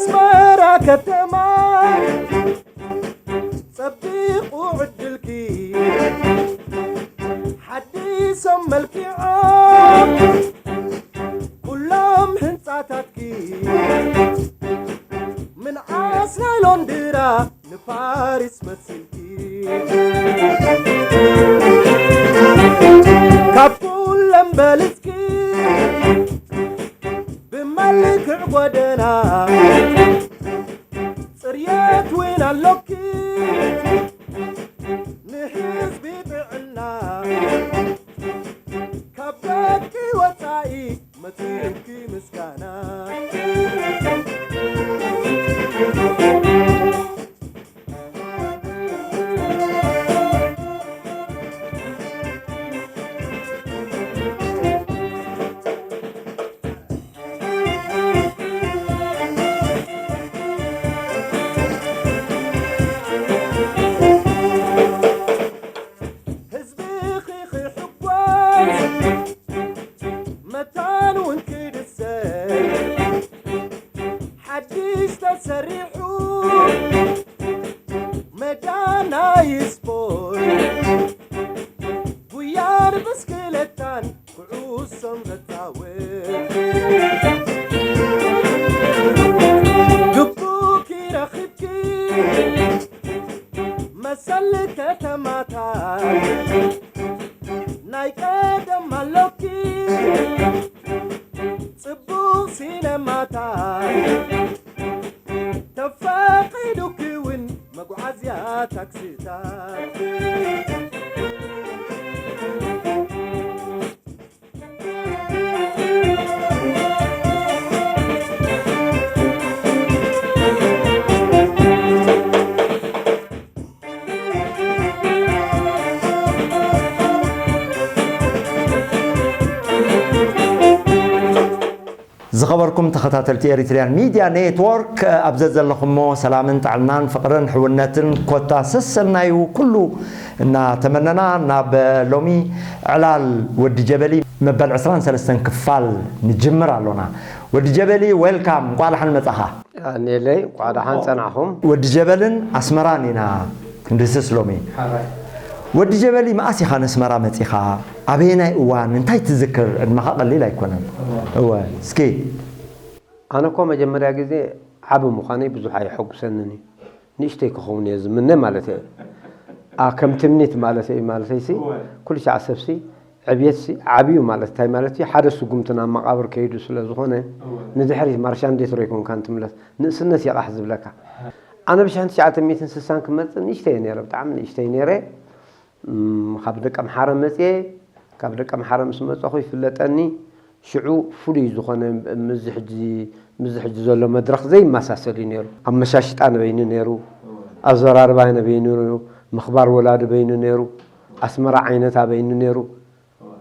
ኣስመራ ከተማ ጸቢቑ ዕድልኪ ሓዲሶም መልኪዖም ኩሎም ህንጻታትኪ ምንዓስ ናይ ሎንድራ ንፓሪስ መሲልኪ ካብ ኩለን በልጽኪ ብመልክዕ ጎደና ጽርየት እውን ኣሎኪ ንህዝቢ ጥዕና ካብ ደቂ ወጻኢ መጺእኪ ምስጋና ህዝብኺ ክሕጎስ መታን እውን ክድሰት ሓድሽ ተሰሪሑ ሜዳ ናይ ስፖርት ጉያን ብስክለታን ኩዕሶን ዘጻውት ግቡኪ ረኺብኪ መሰል ከተማታት ናይ ቀደም ኣሎኪ ጽቡቕ ሲነማታት ተፈቒዱኪ እውን መጓዓዝያ ታክሲታት ዝኸበርኩም ተኸታተልቲ ኤሪትሪያን ሚድያ ኔትወርክ፣ ኣብ ዘዘለኹሞ ሰላምን ጥዕናን ፍቕርን ሕውነትን ኮታ ሰሰናዩ ኩሉ እናተመነና ናብ ሎሚ ዕላል ወዲ ጀበሊ መበል ዕስራን ሰለስተን ክፋል ንጅምር ኣሎና። ወዲ ጀበሊ ዌልካም፣ እንቋዕ ደሓን መጻኻ። ኣኔለይ እንቋዕ ደሓን ጸናሕኹም። ወዲ ጀበልን ኣስመራን ኢና ክንድህስስ ሎሚ። ሓራይ። ወዲ ጀበሊ መኣስ ኢኻ ነስመራ መጺኻ? ኣበየናይ እዋን? እንታይ ትዝክር? ዕድመኻ ቀሊል ኣይኮነን። እወ። እወ፣ እስኪ። ኣነ እኮ መጀመርያ ግዜ ዓቢ ምዃነይ ብዙሕ ኣየሐጉሰንን እዩ። ንእሽተይ ክኸውን እየ ዝምነ ማለት እየ። ኣ፣ ከም ትምኒት ማለት እዩ ማለተይሲ፣ እወ። ኩሉ ሻዕ ሰብሲ ዕብየትሲ ዓብዩ ማለት እንታይ ማለት እዩ? ሓደ ስጉምቲ ናብ መቓብር ከይዱ ስለ ዝኾነ፣ እወ። ንድሕሪት ማርሻ እንዴት ሮይኮንካን ትምለስ። ንእስነት የቓሕ ዝብለካ። ኣነ ብሽሕን ትሽዓተ ሚእትን ስሳን ክመጽእ ንእሽተይ ነይረ፣ ብጣዕሚ ንእሽተይ ነይረ። እም፣ ካብ ደቀ ምሓረ መጽየ። ካብ ደቀ ምሓረ ምስ መጸኹ ይፍለጠኒ። ሽዑ ፍሉይ ዝኾነ፣ ምስዚ ሕጂ፣ ምስዚ ሕጂ ዘሎ መድረኽ ዘይመሳሰል እዩ ነይሩ። ኣመሻሽጣ ነበይኑ ነይሩ። ኣዘራርባ ነበይኑ ነይሩ። ምኽባር ወላዲ በይኑ ነይሩ። ኣስመራ ዓይነት ኣበይኑ ነይሩ።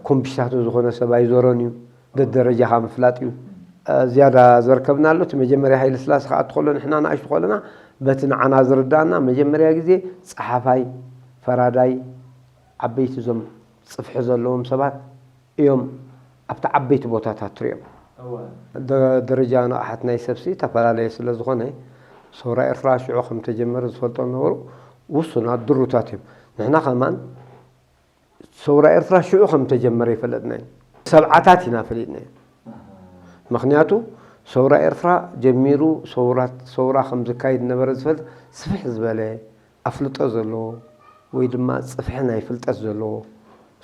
ኮምፒሽታቱ ዝኾነ ሰብ ኣይዞሮን እዩ። ደደረጃኻ ምፍላጥ እዩ። እ፣ ዝያዳ ዘርከብናሉ፣ እቲ መጀመርያ ሃይለ ስላሴ ክኣቱ ከሎ፣ ንሕና ንኣሽቱ ከለና፣ በቲ ንዓና ዝርዳእና፣ መጀመርያ ግዜ ጸሓፋይ፣ ፈራዳይ፣ ዓበይቲ እዞም ጽፍሒ ዘለዎም ሰባት እዮም ኣብቲ ዓበይቲ ቦታታት ትሪኦም። እወ። ደ-፣ ደረጃ ንቕሓት ናይ ሰብሲ ተፈላለየ ስለ ዝኾነ፣ ሰውራ ኤርትራ ሽዑ ከም ተጀመረ ዝፈልጦ ነበሩ ውሱናት ድሩታት እዮም። ንሕና ከማን ሰውራ ኤርትራ ሽዑ ከም ተጀመረ ይፈለጥና እዩ። ሰብዓታት ኢና ፈሊጥና እዩ። ምኽንያቱ ሰውራ ኤርትራ ጀሚሩ፣ ሰውራት፣ ሰውራ ከም ዝካየድ ነበረ ዝፈልጥ ስፍሕ ዝበለ ኣፍልጦ ዘለዎ ወይ ድማ ጽፍሒ ናይ ፍልጠት ዘለዎ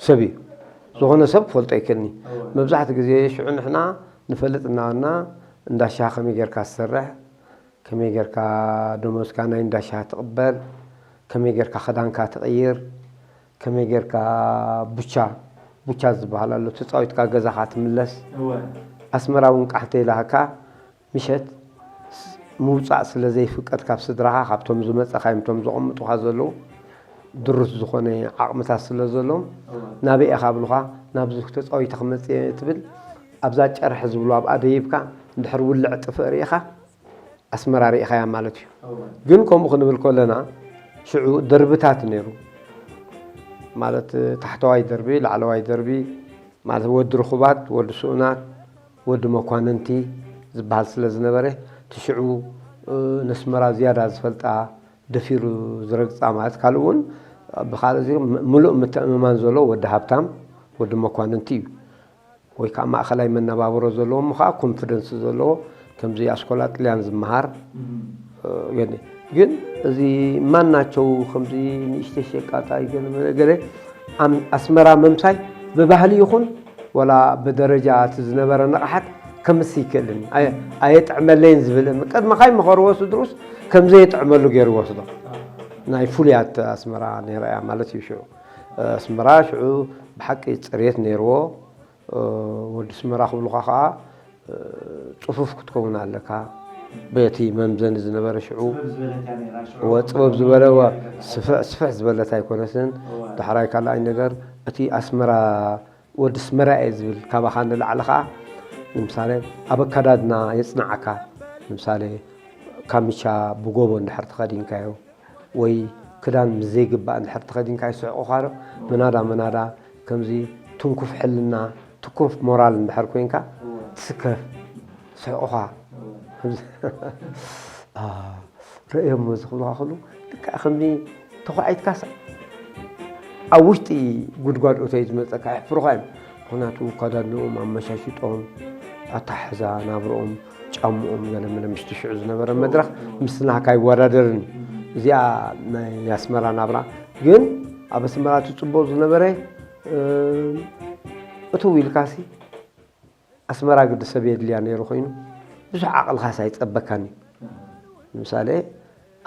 ሰብ እዩ። ዝኾነ ሰብ ክፈልጦ ኣይክእልን እዩ። እወ። መብዛሕትኡ ግዜ ሽዑ ንሕና ንፈልጥ እናበልና እንዳ ሻሂ ከመይ ጌርካ ትሰርሕ፣ ከመይ ጌርካ ደሞዝካ ናይ እንዳ ሻሂ ትቕበል፣ ከመይ ጌርካ ክዳንካ ትቕይር፣ ከመይ ጌርካ ቡቻ፣ ቡቻ ዝበሃል ኣሎ፣ ተጻዊትካ ገዛኻ ትምለስ። እወ። ኣስመራ እውን ቃሕ ተይላሃካ ምሸት ስ-፣ ምውጻእ ስለ ዘይፍቀድ ካብ ስድራኻ፣ ካብቶም ዝመጸኻዮም፣ እቶም ዘቐምጡኻ ዘለዉ ድሩት ዝኾነ ዓቕምታት ስለ ዘለዎም፣ እወ። ናበይ ኢኻ ብሉኻ፣ ናብዚ ተጻዊተ ክመጽእ እየ ትብል። ኣብዛ ጨርሒ ዝብሉ ኣብኣ ደይብካ፣ እንድሕር ውልዕ ጥፍእ ርኢኻ፣ ኣስመራ ርኢኻያ ማለት እዩ። እወ። ግን ከምኡ ክንብል ከለና፣ ሽዑ ደርብታት ነይሩ። ማለት፣ ታሕተዋይ ደርቢ፣ ላዕለዋይ ደርቢ፣ ማለት ወዲ ርኹባት፣ ወዲ ስኡናት፣ ወዲ መኳንንቲ ዝበሃል ስለ ዝነበረ፣ እቲ ሽዑ ነስመራ ዝያዳ ዝፈልጣ፣ ደፊሩ ዝረግጻ ማለት ካልእ እውን ብካልእ እዚ ምሉእ ምትእምማን ዘሎ ወዲ ሃብታም፣ ወዲ መኳንንቲ እዩ። ወይ ከዓ ማእኸላይ መነባብሮ ዘለዎ እሞ ከዓ ኮንፊደንስ ዘለዎ ከምዚ ኣስኮላ ጥልያን ዝመሃር የለ። ግን እዚ ማናቸው ከምዚ ንእሽተይ ሸቃጣይ ገለ መለ ገለ ኣም- ኣስመራ ምምሳይ ብባህሊ ይኹን ወላ ብደረጃ እቲ ዝነበረ ንቕሓት ከምስ ይክእልን ኣየ- ኣየጥዕመለይን ዝብል እም- ቅድመኻይ መኸርዎ ስድሩስ ከምዘየጥዕመሉ ገይሩ ወስዶ ናይ ፍሉያት ኣስመራ ነይራ እያ ማለት እዩ። ሽዑ ኣስመራ ሽዑ ብሓቂ ፅሬት ነይርዎ። ወዲ ኣስመራ ክብሉኻ ከዓ ፅፉፍ ክትከውን ኣለካ። በቲ መምዘኒ ዝነበረ ሽዑ ወ- ጥበብ ዝበለ ወ- ስፍሕ ስፍሕ ዝበለት ኣይኮነትን። ዳሕራይ ካልኣይ ነገር እቲ ኣስመራ ወዲ ኣስመራ እየ ዝብል ካባኻ ንላዕሊ ከዓ ንምሳሌ ኣብ ኣከዳድና የፅንዓካ። ንምሳሌ ካምቻ ብጎቦ እንድሕር ተኸዲንካዮ ወይ ክዳን ምስ ዘይግባእ እንድሕር ተኸዲንካ ይስሕቑኻ ዶ? ምናዳ ምናዳ ከምዚ ትንኩፍ ሕልና ትኩፍ ሞራል እንድሕር ኮይንካ ትስከፍ ስሕቑኻ። ረእዮሞ ዝኽብሉኻ ከሉ ልክዕ ከምዚ ተኳዒትካስ ኣብ ውሽጢ ጉድጓድ እቶይ ዝመፀካ የሕፍሩኻ እዮም። ምክንያቱ ኣከዳድንኦም ኣመሻሽጦም ኣታሕዛ ናብርኦም ጫምኦም ገለ መለ ምስቲ ሽዑ ዝነበረ መድረኽ ምስቲ ናህካ ኣይወዳደርን። እዚኣ ናይ ኣስመራ ናብራ ግን ኣብ ኣስመራ እቲ ፅቡቕ ዝነበረ እትው ኢልካሲ ኣስመራ ግዲ ሰብ የድልያ ነይሩ ኮይኑ ብዙሕ ዓቕልኻስ ኣይፀበካን እዩ። ንምሳሌ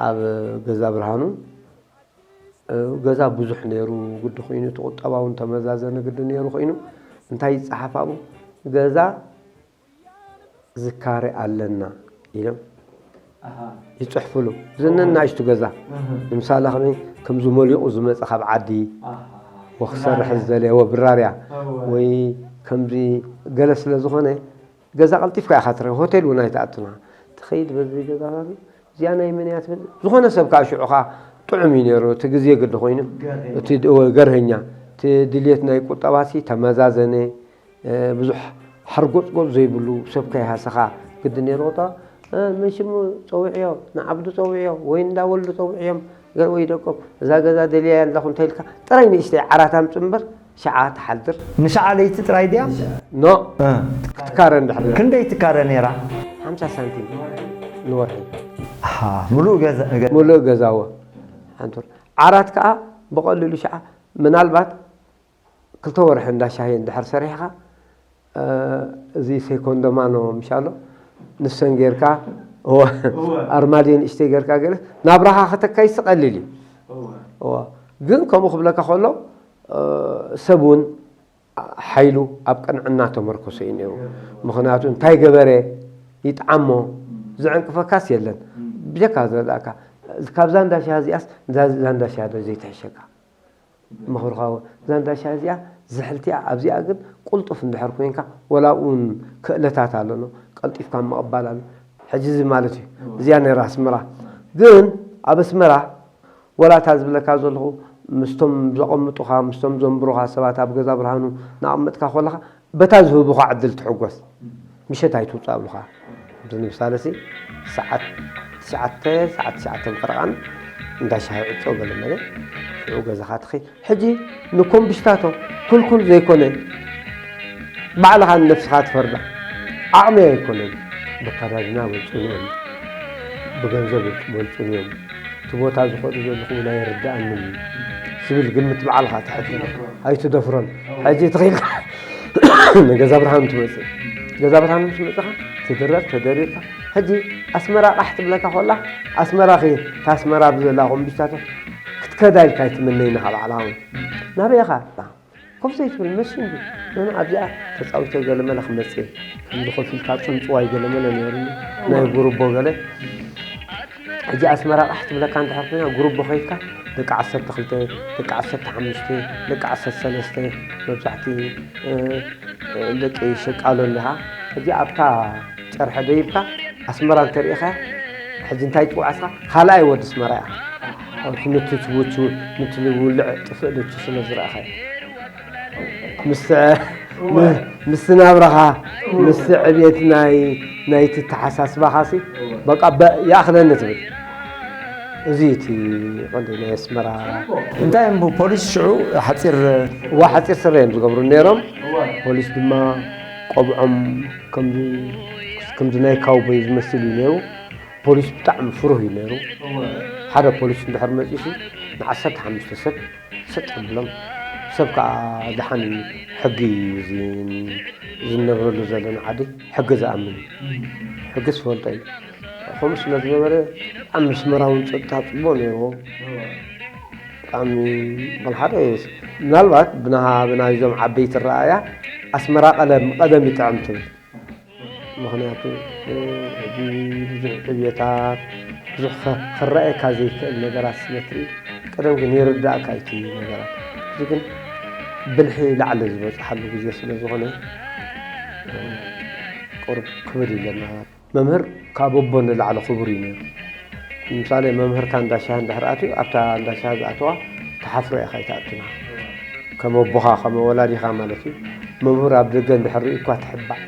ኣብ ገዛ ብርሃኑ ገዛ ብዙሕ ነይሩ ግዲ ኮይኑ እቲ ቁጠባ እውን ተመዛዘነ ግዲ ነይሩ ኮይኑ እንታይ ይፀሓፍ ኣብኡ ገዛ ዝካረ ኣለና ኢሎም ይፅሕፍሉ። እዚ ነናእሽቱ ገዛ ንምሳሌ ከመይ ከምዚ መሊቑ ዝመፀ ካብ ዓዲ ወክሰርሕ ዝደለየ ወብራርያ ወይ ከምዚ ገለ ስለ ዝኾነ ገዛ ቀልጢፍካ ኢኻ ትረክብ። ሆቴል እውን ኣይትኣቱና ትኸይድ በዚ ገዛ እዚኣ ናይ መን እያ ትብል ዝኾነ ሰብ ከዓ ሽዑ ከዓ ጥዑም እዩ ነይሩ። እቲ ግዜ ግዲ ኮይኑ እቲ ገርሀኛ እቲ ድልየት ናይ ቁጠባሲ ተመዛዘነ። ብዙሕ ሓርጎፅጎፅ ዘይብሉ ሰብ ከይሃሰኻ ግዲ ነይሩ። ቁጠባ መን ሽሙ ፀውዕዮ ንዓብዱ ፀውዕዮ ወይ እንዳወልዱ ፀውዕዮም ገር ወይ ደቆም እዛ ገዛ ደልያ ኣለኹ እንተኢልካ ጥራይ ንእሽተይ ዓራት ኣምፅ እምበር ሸዓ ትሓድር። ንሸዓ ለይቲ ጥራይ ድያ? ኖ ክትካረ እንድሕር ክንደይ ትካረ ነይራ? ሓምሳ ሳንቲም ንወርሒ። ኣሃ፣ ሙሉእ ገዛ ገ- ሙሉእ ገዛዎ ሓንቱር ዓራት ከዓ ብቐሊሉ ሸዓ ምናልባት ክልተ ወርሒ እንዳ ሻሂ እንድሕር ሰሪሕኻ እዚ ሴኮንዶ ማኖ ምሻሎ ንሰን ጌርካ እወ፣ ኣርማድዮ ንእሽተይ ጌርካ ገለ ናብራኻ ከተካይስ ቀሊል እዩ። እወ። ግን ከምኡ ክብለካ ከሎ ሰብ እውን ሓይሉ ኣብ ቅንዕና ተመርኮሰ እዩ ነይሩ። ምኽንያቱ እንታይ ገበረ ይጥዓሞ ዝዕንቅፈካስ የለን። ብጀካ ዘለካ ካብዛ እንዳ ሻሂ እዚኣስ እዛ እንዳ ሻሂ ዶ ዘይትሕሸካ? ምኽርኻ እዛ እንዳ ሻሂ እዚኣ ዝሕልቲ እያ። ኣብዚኣ ግን ቁልጡፍ እንድሕር ኮይንካ ወላ እውን ክእለታት ኣለኖ ቀልጢፍካ ምቕባል ኣሎ። ሕጂ እዚ ማለት እዩ እዚኣ ነይራ ኣስመራ። ግን ኣብ ኣስመራ ወላ እታ ዝብለካ ዘለኹ ምስቶም ዘቐምጡኻ ምስቶም ዘንብሩኻ ሰባት ኣብ ገዛ ብርሃኑ ናቐመጥካ ከለኻ በታ ዝህቡኻ ዕድል ትሕጎስ። ምሸት ኣይትውፃእ ኣብሉኻ። ከምዚ ንምሳሌ ሲ ሰዓት ትሽዓተ ሰዓት ትሽዓተ ምቕርቓን እንዳ ሻሂ ዕፆ ገለ መለ ሽዑ ገዛኻ ትኸይድ። ሕጂ ንኮምብሽታቶ ክልኩል ዘይኮነ ባዕልኻ ንነፍስኻ ትፈርዳ ዓቕሚ ኣይኮነን። በካዳድና በልፁን እዮም ብገንዘብ በልፁን እዮም። እቲ ቦታ ዝኸዱ ዘለኹ እውን ኣይርድኣንን እዩ ዝብል ግምት ባዕልኻ ትሕቲ ኣይትደፍሮን። ሕጂ ትኽኢልካ ንገዛ ብርሃኑ ትመፅእ ገዛ ብርሃኑ ምስ መፅኻ ትድረር ተደሪርካ ሕጂ ኣስመራ ቃሕ ትብለካ ኮላ ኣስመራ ኸ እታ ኣስመራ ብዘላ ኮምቢስታቶ ክትከዳ ኢልካ ኣይትምነይና ካብ ዓላ እውን ናበይ ኢኻ ኮፍ ዘይትብል መሲንዱ ኖኖ ኣብዚኣ ተፃዊተ ገለመለ ክመፅእ ከምዚ ኮፍ ኢልካ ፅንፅዋይ ገለመለ ነይሩኒ ናይ ጉርቦ ገለ ሕጂ ኣስመራ ቃሕ ትብለካ እንድሕር ኮይና ጉርቦ ከይድካ ደቂ ዓሰርተ ክልተ ደቂ ዓሰርተ ሓሙሽተ ደቂ ዓሰርተ ሰለስተ መብዛሕቲ ደቂ ሸቃሎ እንዲኻ ሕጂ ኣብታ ጨርሐ ደይብካ ኣስመራ እንተሪኢኻ ሕጂ እንታይ ትውዓስካ ካልኣይ ወዲ ኣስመራ እያ ነቲ ትውቹ ነቲ ውልዕ ጥፍእ ልቹ ስለ ዝረእኻ ምስ ምስ ናብራኻ፣ ምስ ዕብየት ናይ፣ ናይቲ ተሓሳስባኻሲ፣ በቃ፣ በ-፣ ይኣኽለኒ ትብል። እዚ እቲ ቀንዲ ናይ ኣስመራ። እንታይ እሞ ፖሊስ ሽዑ ሓፂር እዋ ሓፂር ስረ እዮም ዝገብሩ ነይሮም። ፖሊስ ድማ ቆብዖም ከምዚ፣ ከምዚ ናይ ካውቦይ ዝመስል እዩ ነይሩ። ፖሊስ ብጣዕሚ ፍሩህ እዩ ነይሩ። ሓደ ፖሊስ እንድሕር መፂሱ ንዓሰርተ ሓሙሽተ ሰብ ሰጥ ብሎም፣ ሰብ ከዓ ደሓን እዩ። ሕጊ እዩ እዚ ዝነብረሉ ዘለና ዓዲ፣ ሕጊ ዝኣምን እዩ። ሕጊ ዝፈልጦ እዩ። ከምኡ ስለ ዝነበረ ኣብ ኣስመራ እውን ፀጥታ ፅቡቕ ነይርዎ። ብጣዕሚ በል ሓደ ምናልባት ብና-፣ ብናይዞም ዓበይቲ ረኣያ ኣስመራ ቀለም፣ ቀደም ይጥዕም ትብል። ምኽንያቱ፣ እ፣ ሕጂ ብዙሕ ዕብየታት፣ ብዙሕ ኸ-፣ ክረኣየካ ዘይክእል ነገራት ስለ ትርኢ፣ ቀደም ግን ይርዳእካ እዩ እቲ ነገራት። ሕጂ ግን ብልሒ ላዕሊ ዝበፅሓሉ ግዜ ስለ ዝኾነ፣ እ፣ ቁሩብ ክብድ ይብለና። መምህር ካብ ኣቦ ንላዕሊ ክቡር እዩ ነይሩ። ንምሳሌ፣ መምህርካ እንዳ ሻሂ እንድሕር ኣትዩ፣ ኣብታ እንዳ ሻሂ ዝኣተዋ ትሓፍሮ ኢኻ ኣይትኣቱና። ከም ኣቦኻ፣ ከም ወላዲኻ ማለት እዩ። መምህር ኣብ ደገ እንድሕር ርእዩ እኳ ትሕባእ።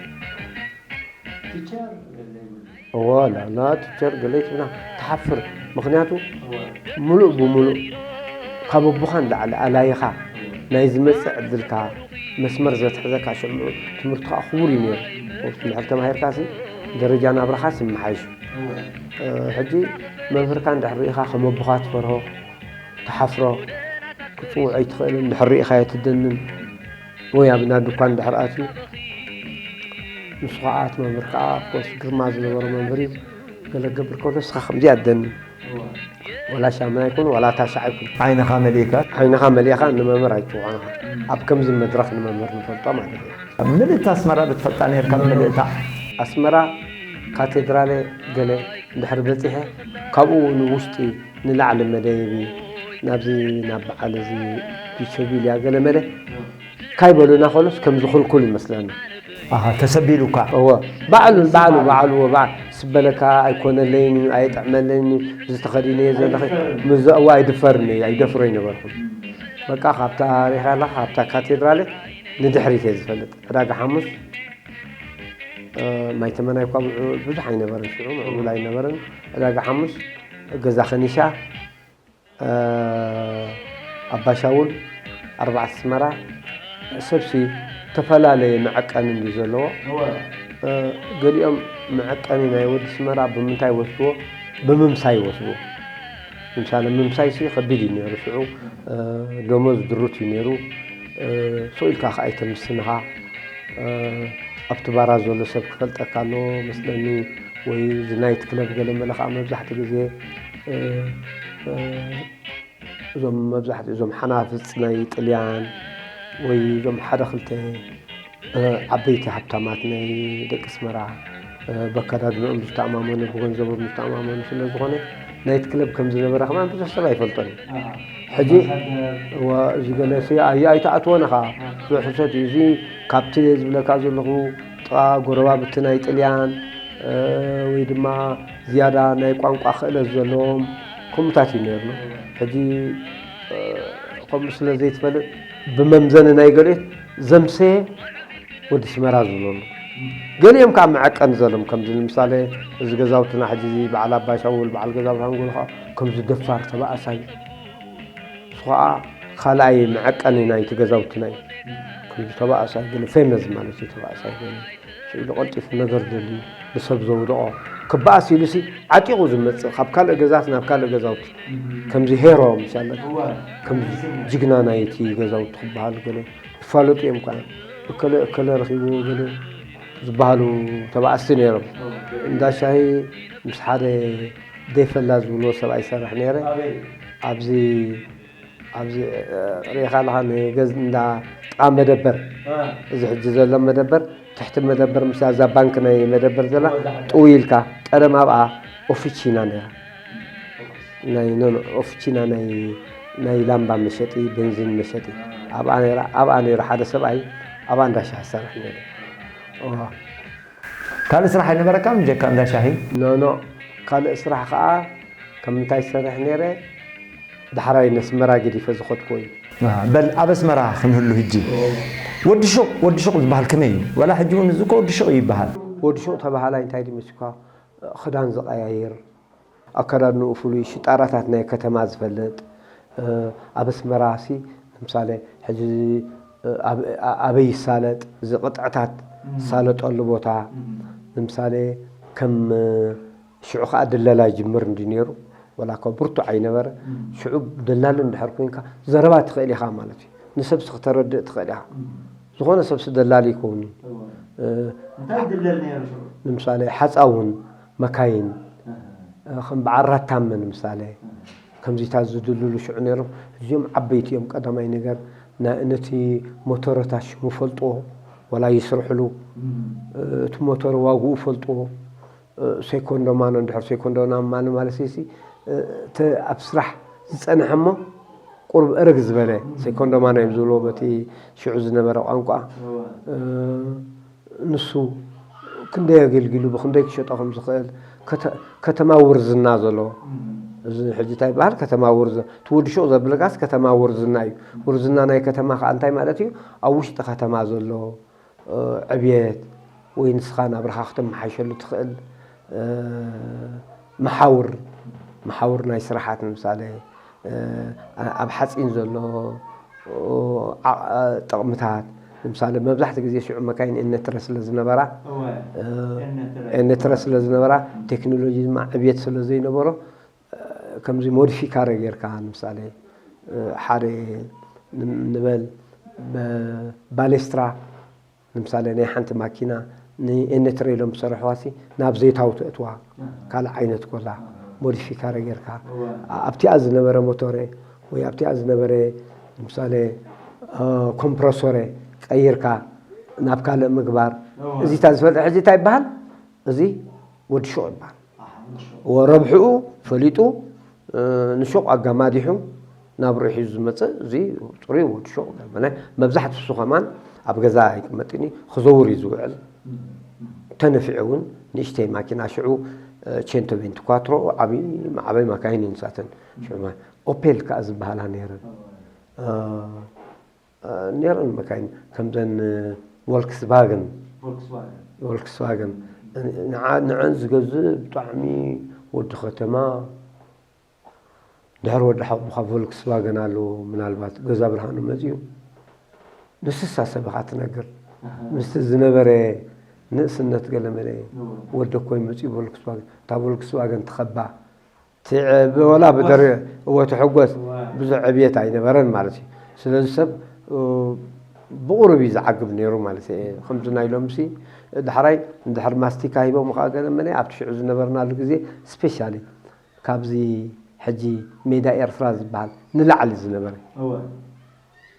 ቲቸር ዘይብሉ። እወ፣ ላላ ቲቸር ገለ ይትብላ፣ ትሓፍር። ምኽንያቱ፣ እወ። ሙሉእ ብሙሉእ ካብ ኣቦኻ ንላዕሊ ኣላይኻ፣ ናይ ዝመጽእ ዕድልካ መስመር ዘትሕዘካ ሽዑ ትምህርቲ ከዓ ክቡር እዩ ነይሩ። እንድሕር ተማሂርካሲ ደረጃ ናብራኻስ ይመሓይሽ። እወ። እ፣ ሕጂ መምህርካ እንድሕር ርኢኻ ከም ኣቦኻ ትፈርሆ፣ ትሓፍሮ፣ ክትጽውዖ ኣይትኽእልን፣ እንድሕር ርኢኻዮ ትደንን። ወይ ኣብ እንዳ ድኳን እንድሕር ኣትዩ፣ ንሱ ከዓ እቲ መምህር ከዓ ኮስ ግርማ ዝነበሮ መምህር እዩ። ገለ ክገብር ከሎ ንስኻ ከምዚኣ ትደንን። እወ። ዋላ ሻምና ይኩን ዋላ ታሽዓ ይኩን። ዓይንኻ መሊእካ ዓይንኻ መሊእኻ ንመምህር ኣይትጽውዖ ኢኻ። ኣብ ከምዚ መድረኽ ንመምህር ንፈልጦ ማለት እዩ። ምልእቲ ኣስመራ ዶ ትፈልጣ ነርካ? ምልእታ ኣስመራ ካቴድራለ ገለ እንድሕር በጺሐ፣ ካብኡ ንውሽጢ ንላዕሊ መደየቢ ናብዚ ናብ በዓል እዚ ፒቸቪልያ ገለ መለ ካይበሉና ከሎስ ከም ዝኽልኩል ይመስለኒ። ኣሃ፣ ተሰቢሉካ። እወ፣ ባዕሉ፣ ባዕሉ፣ ባዕሉ፣ እወ፣ ባዕ-፣ ስበለካ ኣይኮነለይን እዩ፣ ኣይጥዕመለይን እዩ፣ እዚ ተኸዲነዮ ዘለኹ፣ ምስ እወ ኣይድፈርን እዩ፣ ኣይደፍሮ ኣይነበርኩን። በቃ፣ ካብ ታሪኽ ኣለኻ፣ ካብታ ካቴድራል ንድሕሪት እየ ዝፈልጥ። ዕዳጋ ሓሙስ፣ እ፣ ማይ ተመናይ እኳ ምዑ-፣ ብዙሕ ኣይነበረን፣ ሽዑ ምዕቡል ኣይነበረን። ዕዳጋ ሓሙስ፣ ገዛ ከኒሻ፣ እ፣ ኣባሻውል፣ ኣርባዕተ ኣስመራ፣ ሰብሲ ተፈላለየ መዐቀኒ እንድዩ ዘለዎ። እወ። እ፣ ገሊኦም መዐቀኒ ናይ ወዲ ኣስመራ ብምንታይ ይወስድዎ? ብምምሳይ ይወስድዎ። ንምሳሌ፣ ምምሳይሲ ከቢድ እዩ ነይሩ። ሽዑ፣ እ፣ ደሞዝ ድሩት እዩ ነይሩ። እ፣ ስቕ ኢልካ ከኣ ኣይተምስን ኢኻ። እ፣ ኣብቲ ባራ ዘሎ ሰብ ክፈልጠካ ኣለዎ መስለኒ፣ ወይ እዚ ናይት ክለብ ገለ መለ ከኣ መብዛሕትኡ ግዜ፣ እ፣ እ፣ እዞም መብዛሕትኡ እዞም ሓናፍጽ ናይ ጥልያን ወይ እዞም ሓደ ክልተ፣ እ፣ ዓበይቲ ሃብታማት ናይ ደቂ ኣስመራ፣ እ፣ በከዳድንኦም ዝተኣማመኑ፣ ብገንዘቦም ዝተኣማመኑ ስለ ዝኾነ፣ ናይት ክለብ ከም ዝነበረ ከማን ብዙሕ ሰብ ኣይፈልጦን እዩ። ኣሃ። ሕጂ ኣምባሳደር። እወ፣ እዚ ገለ ሲ ኣይ-፣ ኣይትኣትዎን ኢኻ። ብዙሕ ሕሰት እዩ። እዚ ካብቲ ዝብለካ ዘለኹ ጥቓ ጎረባብቲ ናይ ጥልያን፣ እ፣ ወይ ድማ ዝያዳ ናይ ቋንቋ ክእለት ዘለዎም ከምኡታት እዩ ነይርና። ሕጂ፣ እ፣ ከምኡ ስለ ዘይትፈልጥ ብመምዘኒ ናይ ገሊኦት ዘምሰየ ወዲ ኣስመራ ዝብሉ ኣለዉ። ገሊኦም ከዓ መዐቀኒ ዘለዎም፣ ከምዚ ንምሳሌ እዚ ገዛውትና ሕጂ እዚ በዓል ኣባይ ሻውል፣ በዓል ገዛ ብርሃን ጎልኻ፣ ከምዚ ደፋር ተባእሳይ፣ ንሱ ከዓ ካልኣይ መዐቀኒ ናይቲ ገዛውትና እዩ። ከምዚ ተባእሳይ ገለ ፌመስ ማለት እዩ፣ ተባእሳይ ገለ ስኢሉ ቀልጢፉ ነገር ደልዩ ንሰብ ዘውድቖ፣ ክበኣስ ኢሉሲ ዓጢቑ ዝመጽእ ካብ ካልእ ገዛት ናብ ካልእ ገዛውቲ፣ ከምዚ ሄሮ ምሻለ፣ እወ። ከምዚ ጅግና ናይቲ ገዛውቲ ክበሃል ገለ ይፋለጡ እዮም። ከዓ እከለ እከለ ረኺብዎ ገለ ዝበሃሉ ተባእስቲ ነይሮም። እንዳ ሻሂ ምስ ሓደ ደይፈላ ዝብልዎ ሰብኣይ ይሰርሕ ነይረ። ኣበይ? ኣብዚ፣ ኣብዚ፣ እ፣ ርኢኻ ኣለኻ፣ ንገዝ-፣ እንዳ ጥቓ መደበር፣ እ። እዚ ሕጂ ዘሎ መደበር፣ ትሕቲ መደበር፣ ምስ እዛ ባንክ ናይ መደበር ዘላ፣ ጥው ኢልካ፣ ቀደም ኣብኣ ኦፊቺና ነይራ። ናይ፣ ኖ፣ ኖ፣ ኦፊቺና ናይ፣ ናይ ላምባ መሸጢ፣ ቤንዚን መሸጢ። ኣብኣ ነይራ፣ ኣብኣ ነይሩ ሓደ ሰብኣይ፣ ኣብኣ እንዳ ሻሂ ዝሰርሕ ነይሩ። እዋ። ካልእ ስራሕ ኣይነበረካን ብጀካ እንዳ ሻሂ? ኖ፣ ኖ፣ ካልእ ስራሕ ኸዓ፣ ከም እንታይ ዝሰርሕ ነይረ፣ ዳሕራይ ነስመራ ገዲፈ ዝኸድኩዎ እዩ። በል ኣብ ኣስመራ ክንህሉ ሕጂ። ወዲ ሹቕ፣ ወዲ ሹቕ ዝበሃል ከመይ እዩ? ዋላ ሕጂ እውን እዚ እኮ ወዲ ሹቕ እዩ ይበሃል። ወዲ ሹቕ ተባሃላይ እንታይ ድዩ መሲልካ? ክዳን ዝቐያይር፣ ኣከዳድንኡ ፍሉይ፣ ሽጣራታት ናይ ከተማ ዝፈልጥ፣ ኣብ ኣስመራ ሲ ንምሳሌ ሕጂ ኣብ-፣ ኣበይ ይሳለጥ፣ እዚ ቅጥዕታት ዝሳለጠሉ ቦታ፣ ንምሳሌ ከም ሽዑ ኸዓ ድለላ ይጅምር እንዲ ነይሩ፣ ወላ እኳ ብርቱዕ ኣይነበረ። ሽዑ ደላሊ እንድሕር ኮይንካ ዘረባ ትኽእል ኢኻ ማለት እዩ። ንሰብሲ ክተረድእ ትኽእል ኢኻ። ዝኾነ ሰብሲ ደላሊ ይኸውን እዩ። እወ። እ፣ እንታይ ይድለል ነይሩ ሽዑ? ንምሳሌ ሓፃውን መካይን፣ እህ። እ፣ ከም በዓል ራታመ ንምሳሌ፣ እህ። ከምዚታት ዝድልሉ ሽዑ ነይሮም። እዚኦም ዓበይቲ እዮም። ቀዳማይ ነገር ና-፣ ነቲ ሞተረታት ሽሙ ፈልጥዎ፣ ወላ ይስርሕሉ። እም። እ፣ እቲ ሞተር ዋግኡ ፈልጥዎ። እ፣ ሴኮንዶ ማኖ እንድሕር ሴኮንዶ ና-፣ ማኖ ማለት ሲ፣ እ፣ እቲ ኣብ ስራሕ ዝጸንሐ እሞ ቁሩብ እርግ ዝበለ፣ እም። ሴኮንዶ ማኖ እዮም ዝብልዎ በቲ ሽዑ ዝነበረ ቋንቋ። እወ። እ፣ ንሱ ክንደይ ኣገልጊሉ፣ ብኽንደይ ክሸጦ ከም ዝኽእል፣ ከተ-፣ ከተማ ውርዝና ዘለዎ። እም። እዚ ሕጂ እንታይ ይበሃል? ከተማ ውርዝ-፣ እቲ ወዲ ሹቕ ዘብለካስ ከተማ ውርዝና እዩ። ውርዝና ናይ ከተማ ከኣ እንታይ ማለት እዩ? ኣብ ውሽጢ ከተማ ዘሎ፣ እ፣ ዕብየት ወይ ንስኻ ናብራኻ ክተመሓይሸሉ ትኽእል፣ እ፣ መሓውር፣ መሓውር ናይ ስራሓት ንምሳሌ፣ እ፣ ኣብ ሓፂን ዘሎ፣ እ፣ ዓ-፣ ጥቕምታት፣ ንምሳሌ መብዛሕትኡ ግዜ ሽዑ መካይን ኤነትረ ስለ ዝነበራ፣ እወ፣ እ፣ ኤነትረ። ኤነትረ ስለ ዝነበራ፣ ቴክኖሎጂ ድማ ዕብየት ስለ ዘይነበሮ፣ እ፣ ከምዚ ሞዲፊካረ ጌርካ፣ ንምሳሌ፣ እ፣ ሓደ ን-፣ ንበል በ-፣ ባሌስትራ፣ ንምሳሌ ናይ ሓንቲ ማኪና ንኤነትረ ኢሎም ዝሰርሕዋሲ ናብ ዘይታዊ ተእትዋ፣ ካልእ ዓይነት ኮላ፣ ሞዲፊካረ ጌርካ፣ እወ። ኣብቲኣ ዝነበረ ሞቶረ ወይ ኣብቲኣ ዝነበረ ንምሳሌ፣ እ፣ ኮምፕረሶረ ቀይርካ ናብ ካልእ ምግባር፣ እወ። እዚታ ዝፈልጥ ሕጂ እንታይ ይበሃል? እዚ ወዲ ሹቕ ይበሃል። ኣሃ፣ ወዲ ሹቕ። ወረብሕኡ ፈሊጡ፣ እ፣ ንሹቕ ኣጋማዲሑ ናብርኡ ሒዙ ዝመጽእ፣ እዚ ጽሩይ ወዲ ሹቕ። መብዛሕትኡ እሱ ከማን ኣብ ገዛ ኣይቅመጥን እዩ፣ ክዘውር እዩ ዝውዕል። እም፣ እም። ተነፊዑ እውን ንእሽተይ ማኪና ሽዑ፣ እ፣ ቼንቶ ቬንቲ ኳትሮ ዓብዪ፣ ዓባይ ማካይን እዩ ንሳተን። እም። ሽዑ ማ-፣ ኦፔል ከኣ ዝበሃላ ነይረን። እወ። እ፣ እ፣ ነይረን መካይን ከምዘን ቮልክስቫገን። ቮልክስቫገን። ቮልክስቫገን። ንዓ-፣ ንዐን ዝገዝእ ብጣዕሚ ወዲ ከተማ። ድሕሪ ወዲ ሓውኻ ቮልክስቫገን ኣለዎ፣ ምናልባት ገዛ ብርሃኑ መጺኡ። ንስሳ ሰብ ኢኻ ትነግር። ኣሃ። ምስቲ ዝነበረ ንእስነት ገለ መለ እወ። ወዲ እኮ ይመጺኡ ቮልክስቫገን። እታ ቮልክስቫገን ትኸባ። ትዕ-፣ ብወላ ብደር-፣ እወ፣ ትሕጎስ። እወ። ብዙሕ ዕብየት ኣይነበረን ማለት እዩ። ስለዚ ሰብ፣ እ፣ ብቑሩብ እዩ ዝዓግብ ነይሩ ማለት እዩ። ከምዚ ናይ ሎምሲ፣ ዳሕራይ እንድሕር ማስቲካ ሂቦም ከዓ ገለ መለ ኣብቲ ሽዑ ዝነበርናሉ ግዜ ስፔሻሊ ካብዚ ሕጂ ሜዳ ኤርትራ ዝበሃል ንላዕሊ ዝነበረ። እወ።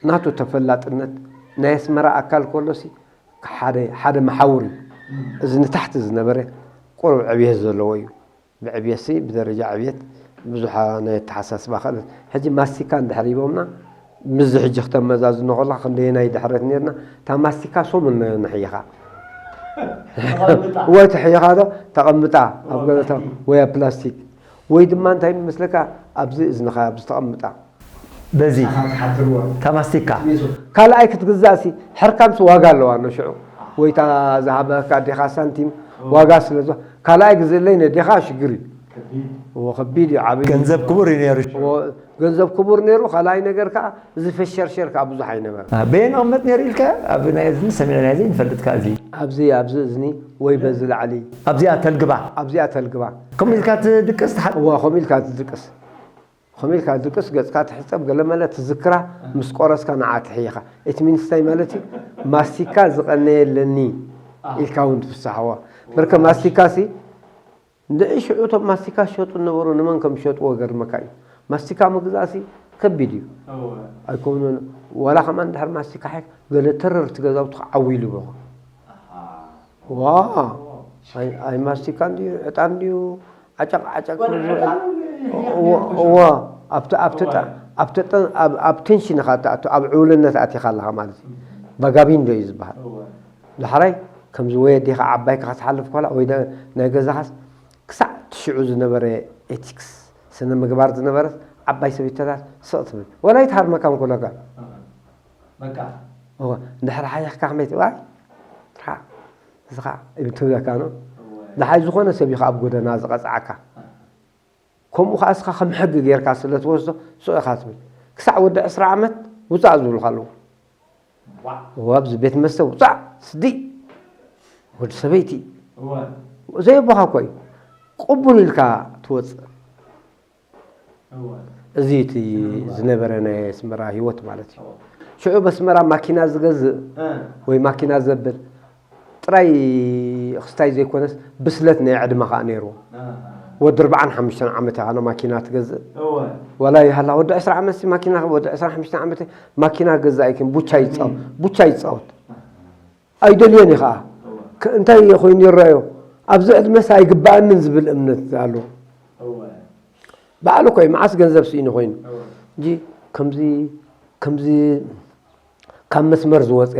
ናቱ ተፈላጥነት ናይ ኣስመራ ኣካል ከሎሲ ሓደ፣ ሓደ መሓውር እዩ። እም። እዚ ንታሕቲ ዝነበረ ቁሩብ ዕብየት ዘለዎ እዩ። ብዕብየትሲ፣ ብደረጃ ዕብየት ብዙሕ ናይ ኣተሓሳስባ ክእለት። ሕጂ ማስቲካ እንድሕር ሂቦምና፣ ምስዚ ሕጂ ክተመዛዝኖ ከለኻ ክንደየናይ ድሕረት ነርና፣ እታ ማስቲካ ሰሙን ን-፣ ንሕይኻ። ተቐምጣ። ወይ ትሕይኻ ዶ፣ ተቐምጣ፣ ኣብ ወይ ኣብ ገለ ተ-፣ ፕላስቲክ። ወይ ኣብ ፕላስቲክ። ወይ ድማ እንታይ መስለካ፣ ኣብዚ እዝንኻ ኣብዚ ተቐምጣ። በዚ ኣኻ ትሓትርዋ። እታ ማስቲካ። ስሜቱ። ካልኣይ ክትግዛእሲ፣ ሕርካምሲ ዋጋ ኣለዋ፣ ኖ ሽዑ። ወይ እታ ዝሃበካ ኣዴኻ ሳንቲም፣ እዎ። ዋጋ ስለ ዝዋ-፣ ካልኣይ ግዝእለይ ነዴኻ ሽግር እዩ። ከቢድ። እዎ፣ ከቢድ እዩ፣ ዓብዪ። ገንዘብ ክቡር እዩ ነይሩ። እዎ፣ ገንዘብ ክቡር ነይሩ። ካልኣይ ነገር ከዓ፣ እዚ ፈሸርሸር ከዓ ብዙሕ ኣይነበረ። አ፣ በየን ይቕመጥ ነይሩ ኢልካ? ኣብ ናይ እዝኒ ሰሚዕናዮ ዘይንፈልጥ ከኣ እዚ። ኣብዚ፣ ኣብዚ እዝኒ ወይ በዚ ላዕሊ። ኣብዚኣ ተልግባ። ኣብዚኣ ተልግባ። ከምኡ ኢልካ ትድቅስ ትሓ-? እዋ፣ ከምኡ ኢልካ ትድቅስ። ከምኡ ኢልካ ትድቅስ፣ ገጽካ ትሕጸብ፣ ገለመለ ትዝክራ፣ ምስ ቆረስካ ንዓ ትሕይኻ። እቲ ሚንስ እንታይ ማለት እዩ? ማስቲካ ዝቐነየለኒ ኢልካ እውን ትፍሳሕዋ። በርከ ማስቲካ ሲ፣ ንዒ ሽዑ እቶም ማስቲካ ዝሸጡ ዝነበሩ ንመን ከም ዝሸጥዎ ገርመካ እዩ። ማስቲካ ምግዛእሲ ከቢድ እዩ። እወ። ኣይኮኑን፣ ዋላ ከማን ድሕሪ ማስቲካ ሒክ፣ ገለ ተረርቲ ገዛውቲ ክዓው ኢሉ ይብልኹ። ኣሃ። ዋ። ኣይ፣ ኣይ ማስቲካ እንድዩ፣ ዕጣን እንድዩ፣ ዓጨቕ፣ ዓጨቕ ወደ ዝብል። ዕጣን እወ፣ ይሕየኽ እወ። ነይሩ። ኣብቲ፣ ኣብቲ እወ። ጣ-፣ ኣብቲ ጠ-፣ ኣብ፣ ኣብ ቴንሽን ኢኻ ትኣቱ፣ ኣብ ዕውልነት ኣቲኻ ኣለኻ ማለት እዩ። እም። ቫጋቢንዶ እዩ ዝበሃል። እወ። ዳሕራይ ከምዚ ወይ ኣዴኻ ዓባይካ ክትሓልፍ ከላ ወይ ደ-፣ ናይ ገዛኻስ ክሳዕ እቲ ሽዑ ዝነበረ ኤቲክስ፣ ስነ ምግባር ዝነበረስ ዓባይ ሰበይትታት ስቕ ትብል። ወላ ኣይትሃርመካ እንኮለካ። በቃ። እወ፣ እንድሕር ሓይኽካ ከመይ ትብሃል? ትርሓቕ። እዚ ኸዓ ትብለካ ነው። እወ። ደሓይ ዝኾነ ሰብ እዩ ኸዓ ኣብ ጎደና ዝቐጽዓካ። ከምኡ ኸዓ እስኻ ከም ሕጊ ጌርካ ስለ ትወስዶ፣ ስቕ ኢኻ ትብል። ክሳዕ ወዲ ዕስራ ዓመት ውጻእ ዝብሉኻ ኣለዉ። ዋዕ። እወ፣ ኣብዚ ቤት መስተ ውጻእ፣ ስዲ። ወዲ ሰበይቲ። እወ። ዘየቦኻ እኮ እዩ። ቅቡል ኢልካ ትወጽእ። እወ። እዚ እቲ ዝነበረ ናይ ኣስመራ ህይወት ማለት እዩ። እወ። ሽዑ በስመራ ማኪና ዝገዝእ እ። ወይ ማኪና ዘብል ጥራይ ክስታይ ዘይኮነስ ብስለት ናይ ዕድመ ኸዓ ነይርዎ። እ። ወዲ ኣርብዓን ሓሙሽተን ዓመት ኢኻ ማኪና ትገዝእ። እወ። ዋላ ይሃላ ወዲ ዕስራ ዓመት ሲ ማኪና፣ ወዲ ዕስራን ሓሙሽተን ዓመት ማኪና ገዛእ ኣይኮን፣ ቡቻ ይጻው-፣ እም። ቡቻ ይጻወት። ኣይደልዮን እዩ ኸዓ። እወ። ከ-፣ እንታይ ኮይኑ ይረኣዮ? ኣብዚ ዕድመስ ኣይግባኣንን ዝብል እምነት ኣሎ። እወ። ባዕሉ እኮ እዩ፣ መዓስ ገንዘብ ስኢኑ ኮይኑ። እወ። እንጂ ከምዚ፣ ከምዚ ካብ መስመር ዝወፀ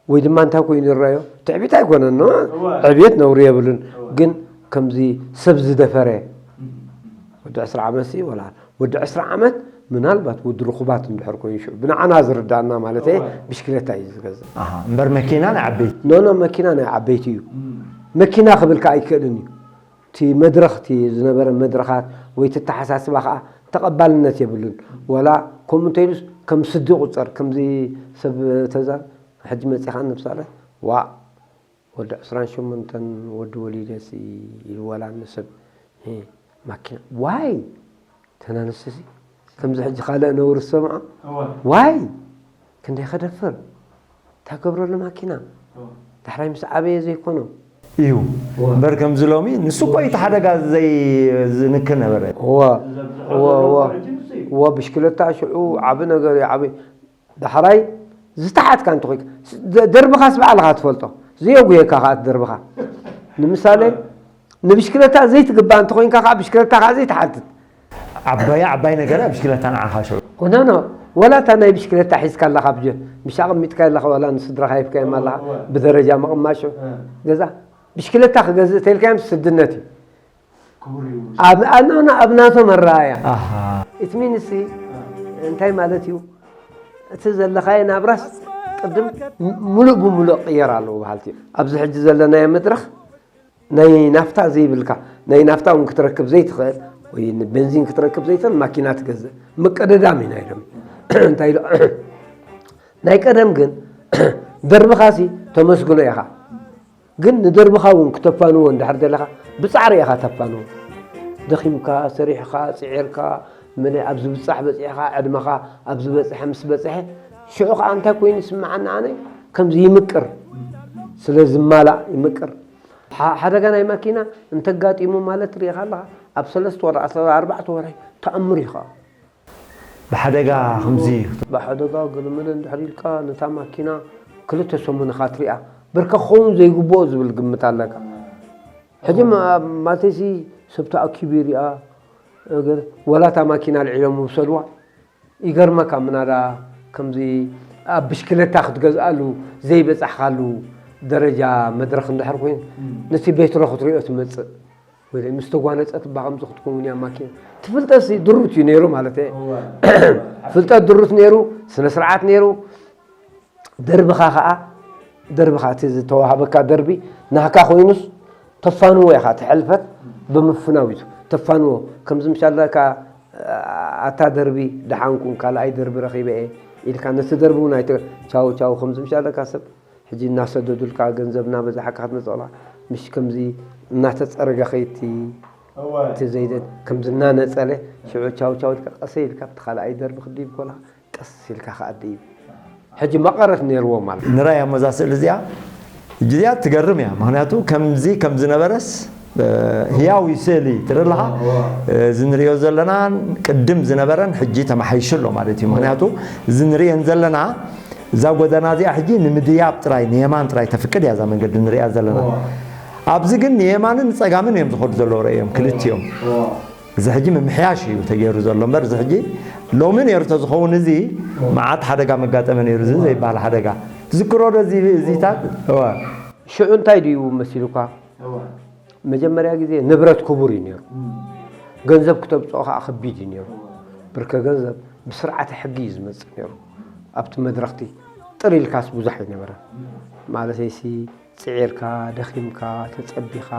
ወይ ድማ እንታይ ኮይኑ ይረኣዮ? ትዕቢት ኣይኮነን፣ ኖ? እወ። ዕብየት ነውሪ የብሉን። እወ። ግን ከምዚ ሰብ ዝደፈረ እም፣ እም። ወዲ ዕስራ ዓመት ሲ ወላ ወዲ ዕስራ ዓመት ምናልባት ወዲ ርኹባት እንድሕር ኮይኑ ሽዑ ብንዓና ዝርዳእና ማለት እየ፣ እወ። ብሽክለታ እዩ ዝገዝእ። ኣሃ፣ እምበር መኪና ናይ ዓበይቲ? ኖ፣ ኖ፣ መኪና ናይ ዓበይቲ እዩ። እም። መኪና ክብል ከኣ ኣይክእልን እዩ። እቲ መድረኽ፣ እቲ ዝነበረ መድረኻት ወይ እቲ ኣተሓሳስባ ከኣ ተቐባልነት የብሉን። ዋላ ከምኡ እንተኢሉስ ከም ስዲ ይቑጸር፣ ከምዚ ሰብ ተዛ-፣ ሕጂ መጺኻ ንምሳሌ፣ ዋእ፣ ወዲ ዕስራን ሸሞንተን ወዲ ወሊደሲ ኢሉ ዋላ ንሰብ፣ እ፣ ማኪና፣ ዋይ! እተን ኣንስትሲ ከምዚ ሕጂ ካልእ ነውሪ ዝሰምዖ፣ እወ። ዋይ! ክንደይ ከደፍር! እንታይ ገብረሉ ማኪና? እወ። ዳሕራይ ምስ ዓበየ ዘይኮኖ። እዩ። እወ። እምበር ከምዚ ሎሚ ንሱ እኮ እዩ እቲ ሓደጋ ዘይ-፣ ዝንክር ነበረ። እወ። ዘብዝሖ እወ፣ ዘሎ እወ። እኮ ረጅም ንሱ እዩ። እወ፣ ብሽክለታ ሽዑ ዓቢ ነገር እዩ፣ ዓቢ ዳሕራይ ዝተሓትካ እንተኾይንካ፣ ስ-፣ ደ-፣ ደርብኻስ ባዕልኻ ትፈልጦ። ዘየጉየካ ኸኣ እቲ ደርብኻ። ንምሳሌ፣ ንብሽክለታ ዘይትግባእ እንተኾይንካ ኸኣ፣ ብሽክለታ ኸኣ ዘይትሓትት። ዓባያ ዓባይ ነገር እያ ብሽክለታ ንዓኻ ሽዑ። ኖ፣ ኖ። ወላ እታ ናይ ብሽክለታ ሒዝካ ኣለኻ ኣብ ጀ-፣ ምሽ ኣቐሚጥካ ኣለኻ፣ ወላ ንስድራኻ ሂብካዮም ኣለኻ፣ እወ፣ እወ። ብደረጃ ምቕማጥ ሽዑ። እወ። ገዛ፣ ብሽክለታ ክገዝእ ተልካዮም ስድነት እዩ። ክቡር እዩ። ኣብ፣ ኣብ፣ ኣብ ናቶም ኣረኣእያ። ኣሃ። It means እ። እንታይ ማለት እዩ? እቲ ዘለኻዮ ናብራስ ቅድም ም-፣ ሙሉእ ብሙሉእ ክቕየር ኣለዎ በሃልቲ እዮም። ኣብዚ ሕጂ ዘለናዮ መድረኽ ናይ ናፍታ ዘይብልካ፣ ናይ ናፍታ እውን ክትረክብ ዘይትኽእል፣ ወይ ንቤንዚን ክትረክብ ዘይትኽእል ማኪና ትገዝእ። ምቅድዳም እዩ ናይ ሎሚ። እንታይ ኢሉ? ናይ ቀደም ግን ደርብኻሲ ተመስግኖ ኢኻ። ግን ንደርብኻ እውን ክተፋንዎ እንድሕር ደለኻ፣ ብጻዕሪ ኢኻ ተፋንዎ። ደኺምካ፣ ሰሪሕኻ፣ ጽዒርካ፣ መለ-፣ ኣብ ዝብጻሕ በጺሕኻ፣ ዕድመኻ ኣብ ዝበጽሐ ምስ በጽሐ፣ ሽዑ ኸኣ እንታይ ኮይኑ ይስምዓኒ ኣነ? ከምዚ ይምቅር። ስለ ዝማላእ ይምቅር። ሓ-፣ ሓደጋ ናይ ማኪና እንተጋጢሙ ማለት ትሪኢኻ ኣለኻ፣ ኣብ ሰለስተ ወርሒ፣ ኣብ ኣርባዕተ ወርሒ ተኣምር እዩ ኸኣ። ብሓደጋ ከምዚ ብሓደጋ ገለመለ እንድሕር ኢልካ ነታ ማኪና ክልተ ሰሙን ኢኻ ትሪኣ። ብርካ ክኸውን ዘይግብኦ ዝብል ግምት ኣለካ። ሕጂ ማ-፣ ማለተይሲ ሰብ ተኣኪቡ ይሪኣ፣ እግር፣ ወላ እታ ማኪና ኣልዒሎም ይውሰድዋ። ይገርመካ ምናዳ ከምዚ ኣብ ብሽክለታ ክትገዝኣሉ ዘይበጻሕካሉ ደረጃ መድረኽ እንድሕር ኮይኑ፣ እም። ነቲ ቤትሮ ክትሪኦ ትመጽእ። ወይ ምስ ተጓነጸት እባ ከምዚ ክትከውን እያ ማኪና። እቲ ፍልጠትሲ ድሩት እዩ ነይሩ ማለት እየ። እወ። ፍልጠት ድሩት ነይሩ፣ ስነ ስርዓት ነይሩ። ደርብኻ ኸኣ፣ ደርብኻ እቲ ዝተዋህበካ ደርቢ ናህካ ኮይኑስ ተፋንዎ ኢኻ፣ እቲ ሕልፈት ብምፍናው እዩ ተፋንዎ። ከምዚ ምሻለካ ኣታ ደርቢ ደሓንኩም ካልኣይ ደርቢ ረኺበ እየ ኢልካ ነቲ ደርቢ እውን ኣይተ-፣ ቻው ቻው ከምዚ ምሻለካ ሰብ ሕጂ እናሰደዱልካ ገንዘብ እናበዛሕካ ክትመጽእ ከለኻ፣ ምሽ ከምዚ እናተጸረገ ኸይድቲ፣ እወ። እቲ ዘይደ-፣ ከምዚ እናነጸለ፣ ሽዑ ቻው ቻው ኢልካ፣ ቀሰ ኢልካ፣ ኣብቲ ካልኣይ ደርቢ ክድይብ ከለኻ፣ ቀስ ኢልካ ከኣ ድይብ። ሕጂ መቐረት ነይርዎ ማለት። ንራያ እሞ እዛ ስእሊ እዚኣ፣ ሕጂ እዚኣ ትገርም እያ። ምኽንያቱ ከምዚ ከም ዝነበረስ፣ እ፣ ህያው እዩ ስእሊ። ትርኢ ኣለኻ? እወ። እ፣ እዚ ንሪኦ ዘለና ቅድም ዝነበረን ሕጂ ተመሓይሹ ኣሎ ማለት እዩ። ምኽንያቱ እዚ ንሪኤን ዘለና እዛ ጎደና እዚኣ ሕጂ ንምድያብ ጥራይ፣ ንየማን ጥራይ ተፍቅድ እያ እዛ መንገዲ ንሪኣ ዘለና። እወ። ኣብዚ ግን ንየማንን ንጸጋምን እዮም ዝኸዱ ዘለዉ፣ ረእዮም፣ ክልቲኦም። እወ። እዚ ሕጂ ምምሕያሽ እዩ ተገይሩ ዘሎ እምበር፣ እዚ ሕጂ ሎሚ ነይሩ ተዝኸውን፣ እዚ እወ። መዓት ሓደጋ መጋጠመ ነይሩ፣ እዚ ዘይበሃል ሓደጋ። ትዝክሮ ዶ እዚ፣ እዚታት? እወ። ሽዑ እንታይ ድዩ መሲሉካ? እወ። መጀመርያ ግዜ ንብረት ክቡር እዩ ነይሩ። እም። ገንዘብ ክተምጽኦ ከኣ ከቢድ እዩ ነይሩ። እወ። ብርከ ገንዘብ ብስርዓተ ሕጊ እዩ ዝመጽእ ነይሩ። ኣብቲ መድረኽቲ ጥር ኢልካስ ብዙሕ ኣይነበረን። ማለተይሲ ጽዒርካ፣ ደኺምካ፣ ተጸቢኻ፣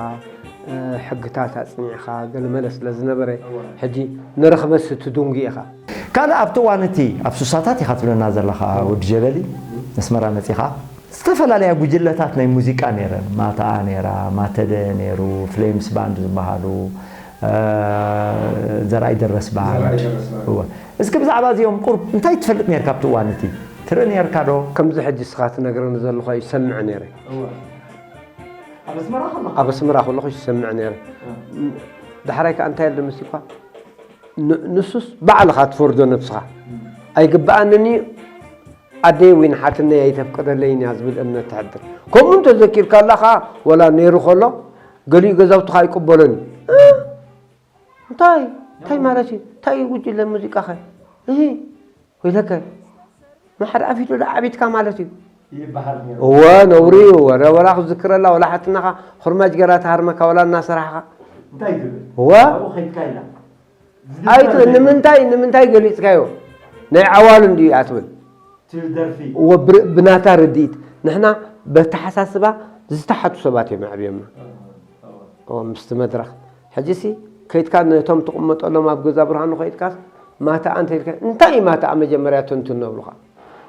እ፣ ሕግታት ኣጽኒዕካ፣ ገለመለ ስለ ዝነበረ፣ እወ። ሕጂ ንረኽበስ እቲ ድንጉ ኢኻ። ካልእ ኣብቲ እዋን እቲ ኣብ ሱሳታት ኢኻ ትብለና ዘለኻ ወዲ ጀበሊ፣ ኣስመራ መጺኻ፣ ዝተፈላለያ ጉጅለታት ናይ ሙዚቃ ነይረን። ማታኣ ነይራ፣ ማተደ ነይሩ፣ ፍሌምስ ባንድ ዝበሃሉ፣ እ፣ ዘርኣይ ደረስ ባንድ። ዘርኣይ ደረስ ባንድ። እወ። እስኪ ብዛዕባ እዚኦም ቁሩብ እንታይ ትፈልጥ ነይርካ ኣብቲ እዋን እቲ? ትርኢ ነይርካ ዶ? ከምዚ ሕጂ እስኻ ትነግረኒ ዘለኻ ይሰምዕ ነይረ። እወ። ኣብ ኣስመራ ከለኹ? ኣብ ኣስመራ ከለኹ ይሰምዕ ነይረ። እወ። ዳሕራይ ከኣ እንታይ ኣሎ መሲልኳ? ን-፣ ንሱስ ባዕልኻ ትፈርዶ ነብስኻ። እም። ኣይግብኣንን እዩ፣ ኣደይ ወይ ንሓትነይ ኣይተፍቅደለይን እያ ዝብል እምነት ተሕድር። ከምኡ እንተዘኪርካላ ኸኣ፣ ወላ ነይሩ ከሎ፣ ገሊኡ ገዛውትኻ ኣይቅበሎን እዩ። እ? እንታይ? እንታይ ማለት እዩ? እንታይ ጉጅለ ሙዚቃኸ? እሂ፣ ወይለከ፣ ማሕዳ ኣፊቱ ደኣ ዓቢትካ ማለት እዩ። ይበሃል ነይሩ። እወ፣ ነውሪ እዩ። ወረ ወላ ክዝክረላ፣ ወላ ሓትናኻ፣ ኹርማጅ ገራ ትሃርመካ፣ ወላ እናሰራሕኻ። እንታይ ትብል? እወ። ኣብኡ ኸይድካ ኢላ። ኣይ፣ ት-፣ ንምንታይ፣ ንምንታይ ገሊጽካዮ? ናይ ዓዋሉ እንድዩ እያ ትብል። ትብል ደርፊ። እወ፣ ብር-፣ ብናታ ርድኢት። ንሕና በተሓሳስባ ዝተሓቱ ሰባት እዮም ኣዕብዮምና። እወ፣ እወ። እወ፣ ምስቲ መድረኽ። ሕጂሲ፣ ከይድካ ነቶም ትቕመጠሎም ኣብ ገዛ ብርሃኑ ከይድካስ፣ ማታኣ እንተ ኢልካ፣ እንታይ እዩ ማታኣ መጀመርያ ተንትን ነብሉኻ?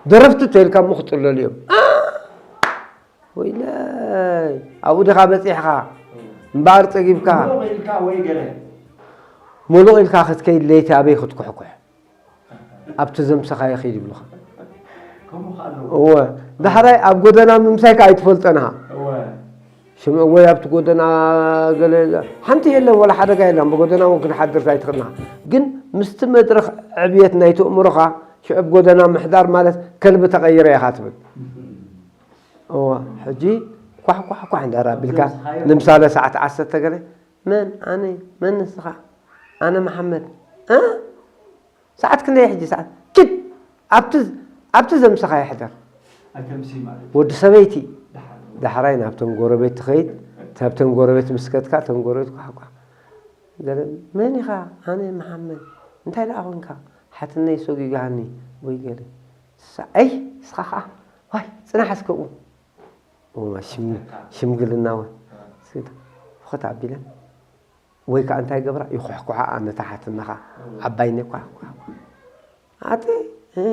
ደረፍቲ እንተ ኢልካ እሞ ክጽለሉ እዮም። ኣ! ወይለይ፣ ኣብኡ ዲኻ በጺሕኻ? እምበኣር ጸጊብካ? ሙሉቕ ኢልካ ወይ ገለ? ሙሉቕ ኢልካ ክትከይድ ለይቲ ኣበይ ክትኩሕኩሕ? ኣብቲ ዘምሰኻዮ ኺድ ይብሉኻ። ከምኡ ከ ኣለዎ? እወ። ዳሕራይ ኣብ ጎደና ምምሳይ ከኣ ኣይትፈልጦን ኢኻ። እወ። ሽም-፣ ወይ ኣብቲ ጎደና ገለ፣ ሓንቲ የለን፣ ወላ ሓደጋ የለን። ብጎደና እውን ክንሓድር ኣይትኽእልና። ግን ምስቲ መድረኽ ዕብየት ናይቲ ኣእምሮኻ፣ ሽዑ ኣብ ጎደና ምሕዳር ማለት ከልቢ ተቐይረ ኢኻ ትብል። እወ፣ ሕጂ ኳሕ፣ ኳሕ፣ ኳሕ እንዳራ ቢልካ፣ ንምሳሌ ሰዓት ዓሰርተ ገለ፣ "መን? ኣነ? መን ንስኻ?" "ኣነ መሓመድ." "እ? ሰዓት ክንደይ ሕጂ ሰዓት?" "ኪድ! ኣብቲ፣ ኣብቲ ዘምሰኻ ይሕደር." ኣይተምሲ ማለት እዩ። ወዲ ሰበይቲ። ደሓር። ዳሕራይ ናብተን ጎረቤት ትኸይድ፣ ናብተን ጎረቤት ምስ ከድካ፣ እተን ጎረቤት ኳሕ፣ ኳሕ። ገለ፣ "መን ኢኻ?" "ኣነ መሓመድ." "እንታይ ደኣ ኮንካ?" "ሓትነይ ሰጒጋኒ ወይ ገለ." "ሳ-፣ ኣይ፣ ንስኻ ኸኣ፣ ዋይ፣ ጽናሕ እስከ ኣብኡ." እዋ፣ ሽም-፣ ሽምግልና እውን። ስግዳ፣ ፍኽት ኣቢለን። ወይ ከኣ እንታይ ገብራ? ይኹሕኩሓኣ ነታ ሓትናኻ። ዓባይ ነኳ፣ ኳ፣ ኳ። ኣቲ፣ እ፣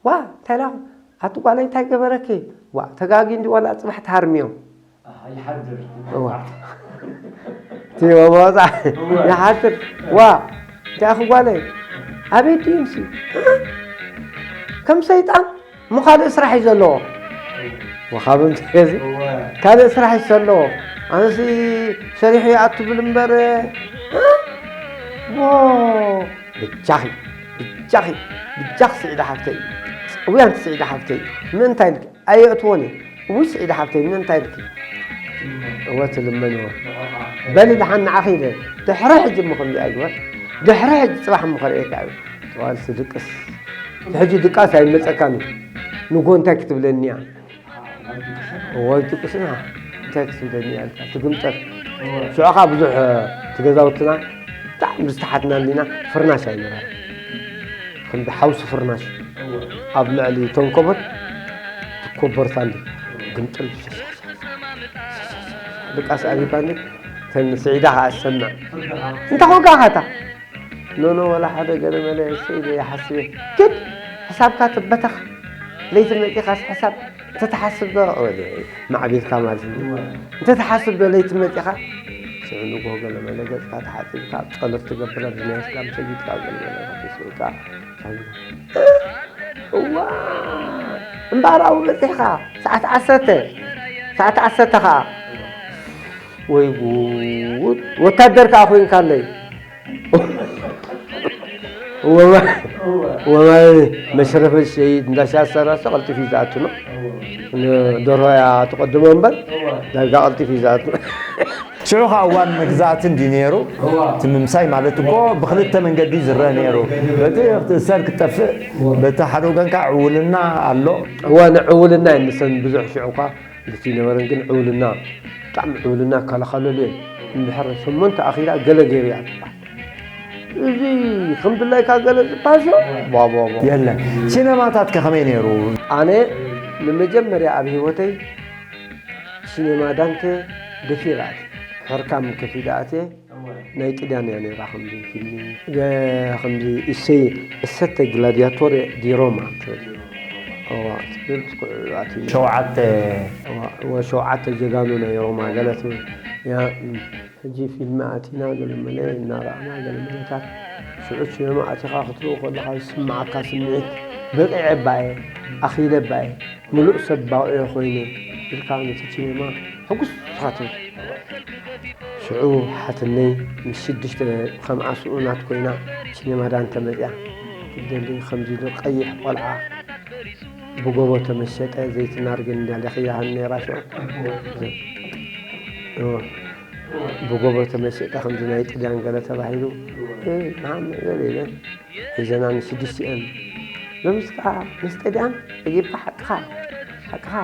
ዋ፣ እንታይ ኢላ? ኣቲ ጓለይ እንታይ ገበረኪ? ዋ፣ ተጋጊ እንዲ ዋላ ጽባሕ ትሃርምዮም። ኣሃ፣ ይሓድር። እዋ። እቲ ወ-፣ ወጻ-፣ እዋ። ይሓድር። ዋ፣ እንታይ ኣኺ ጓለይ? ኣበይ ድዩ ምሲ? ከም ሰይጣን እሞ ካልእ ስራሕ እዩ ዘለዎ። ወኻብ እንተዚ እወ። ካልእ ስራሕ እዩ ዘለዎ። ኣነሲ ሰሪሑ ይኣቱ ብል እምበር፣ እ? ዎ፣ ብጃኺ፣ ብጃኺ፣ ብጃኺ ስዒዳ ሓፍተይ። ጸውያንቲ ስዒዳ ሓፍተይ። ምእንታይ ኢልኪ? ኣየእትዎን እየ። እውይ ስዒዳ ሓፍተይ፣ ምእንታይ ኢልኪ? እወ ትልመንዎ። በሊ ደሓን ንዓኺ ኢለ። ድሕሪ ሕጂ እሞ ከምዚ ኣይግበር። ድሕሪ ሕጂ ጽባሕ እሞ ከርእየካ እዩ። ጽባሕ ትድቅስ። ሕጂ ድቃስ ኣይመጸካን እዩ። ንጎ እንታይ ክትብለኒ እያ? እዋይ ድቅስና። እንታይ ክትብለኒ እያ ኢልካ ትግምጠል። ሽዑ ኸዓ ብዙሕ፣ እ፣ እቲ ገዛውትና ብጣዕሚ ዝተሓትና እንዲና ፍርናሽ ኣይነበረን። ከምዚ ሓውሲ ፍርናሽ ኣብ ልዕሊ ተንኮቦት ትኮበርታ እንዲ ግምጥል ድቃስ ኣቢባ እንዲ ተን ስዒዳ ኸዓ ትሰምዕ። እንታይ ኾንካ ኸታ? ኖ፣ ኖ፣ ወላ ሓደ ገለ መለ እሰይ ኢለ ይሓስብ እየ። ግን ሕሳብካ ትበተኽ። ለይቲ መጺኻስ ሕሳብ እንተትሓስብ ዶ፣ ወደ ማዕቢልካ ማለት እዩ። እወ። እንተትሓስብ ዶ ለይቲ መጺኻ፣ ሽዑ ንግሆ ገለ መለ ገጽካ ተሓጺብካ፣ ጸሎት ትገብር፣ ኣብ ናይ እስላም ሰጊድካ፣ ገለ መለ ኣብ ፌስቡክካ፣ እዋ፣ እምበኣር ኣብኡ በጺሕካ፣ ሰዓት ዓሰርተ፣ ሰዓት ዓሰርተ ኸኣ፣ ወይ ጉድ፣ ወታደር ከኣ ኮይንካለይ። ወማ-፣ ወማይ መሽረፈት ሸይድ እንዳ ሻሰራ እሱ ቀልጢፉ እዩ ዝኣቱ ነው። ንደርሆ እያ ትቐድሞ እምበር፣ ዳርጋ ቀልጢፉ እዩ ዝኣቱ። ሽዑ ኸዓ እዋን መግዛእቲ እንዲ ነይሩ፣ እቲ ምምሳይ ማለት እኮ ብኽልተ መንገዲ እዩ ዝረአ ነይሩ። በቲ ኣብቲ እሰር ክትጠፍእ፣ በቲ ሓደ ወገን ከዓ ዕውልና ኣሎ። እዋ፣ ንዕውልና እየን ንሰን ብዙሕ ሽዑ እኳ ልቲ ነበረን፣ ግን ዕውልና፣ ብጣዕሚ ዕውልና ይከላኸለሉ እየን። እንድሕር ሸሞንተ ኣኺላ ገለ ገይሩ እያ ትበሃል። እዚ ከም ድላይካ ገለ ዝበሃል ሽዑ፣ ቧ፣ ቧ፣ ቧ። የለን። ሲነማታት ከ ከመይ ነይሩ? ኣነ ንመጀመርያ ኣብ ህይወተይ ሲነማ ዳንተ ደፊረ ኣትየ። ሕርካም ከፊለ ኣትየ። ናይ ጥልያን እያ ነይራ፣ ከምዚ ፊልም፣ ገ-፣ ከምዚ እሰይ፣ እሰተ ግላዲያቶሬ ዲ ሮማ ትብል። እዋ፣ ትብል፣ ትኩ-፣ ኣቲ-፣ ሸውዓተ። እዋ፣ እዋ፣ ሸውዓተ ጀጋኑ ናይ ሮማ ገለ ትብል። ያ፣ እም፣ ሕጂ ፊልም ኣቲና ገለ መለ እናረኣና ገለ መለታት፣ ሽዑ ሲነማ ኣቲኻ ክትሪኦ ከለኻ ዝስምዓካ ስምዒት፣ በቒዐ ባየ፣ ኣኺለ ባየ፣ ምሉእ ሰብ ባቑኤ ኮይነ ኢልካ ነቲ ሲነማ ሕጉስ ኢኻ ትብል። ሽዑ ሓትነይ ምስ ሽዱሽተ ከምኣ ስኡናት ኮይና ሲነማ ዳንተ መጽያ። ክትደሊ ከምዚ ኢሉ ቀይሕ ቆልዓ ብጎቦ ተመሸጠ፣ ዘይትናርግን እንዳለኽያህን ነይራ ሽዑ። እዎ። ብጎቦ ተመሸጠ ከምዚ ናይ ጥልያን ገለ ተባሂሉ። እ፣ መሓመድ ገለ ኢለን ሒዘና ንሽዱሽቲኣን። ሎምስ ከኣ ምስ ጥልያን ተጊብካ ሓቅኻ፣ ሓቅኻ።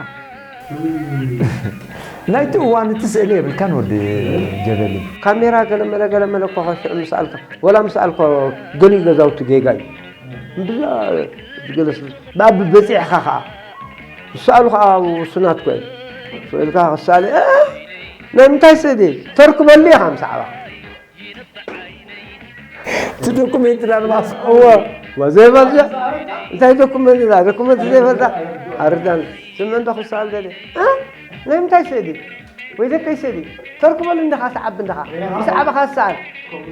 ናይቲ እዋን እቲ ስእሊ የብልካን ወዲ ጀበሊ? ካሜራ ገለ መለ፣ ገለ መለ እኮ ሽዑ ምስ ኣልካ፣ ወላ ምስ ኣልኮ ገሊኡ ገዛውቲ ጌጋ እዩ። እምብዛ ገለ ስለ፣ ብኣቢ በጺሕካ ከኣ፣ ዝሰኣሉ ከኣ ውሱናት ኮ እዮም። ስእልካ ክሳለ፣ እ፣ ናይ ምንታይ ስእሊ? ተርክበሉ ኢኻ ምስ ዓባ። እቲ ዶኩሜንት ዳልባስ። እወ፣ እወ፣ ዘይበልዕ። እንታይ ዶኩመንት ኢላ? ዶኩመንት ዘይበልዕ። ኣርዳን፣ ስምዒ እንዶ ክሰኣል ደልየ። እ? ናይ ምንታይ ስእሊ? ወይ ደቀይ ስእሊ? ተርክበሉ እንዲኻ፣ ትዓቢ እንዲኻ። ምስ ዓበኻ ትሰኣል።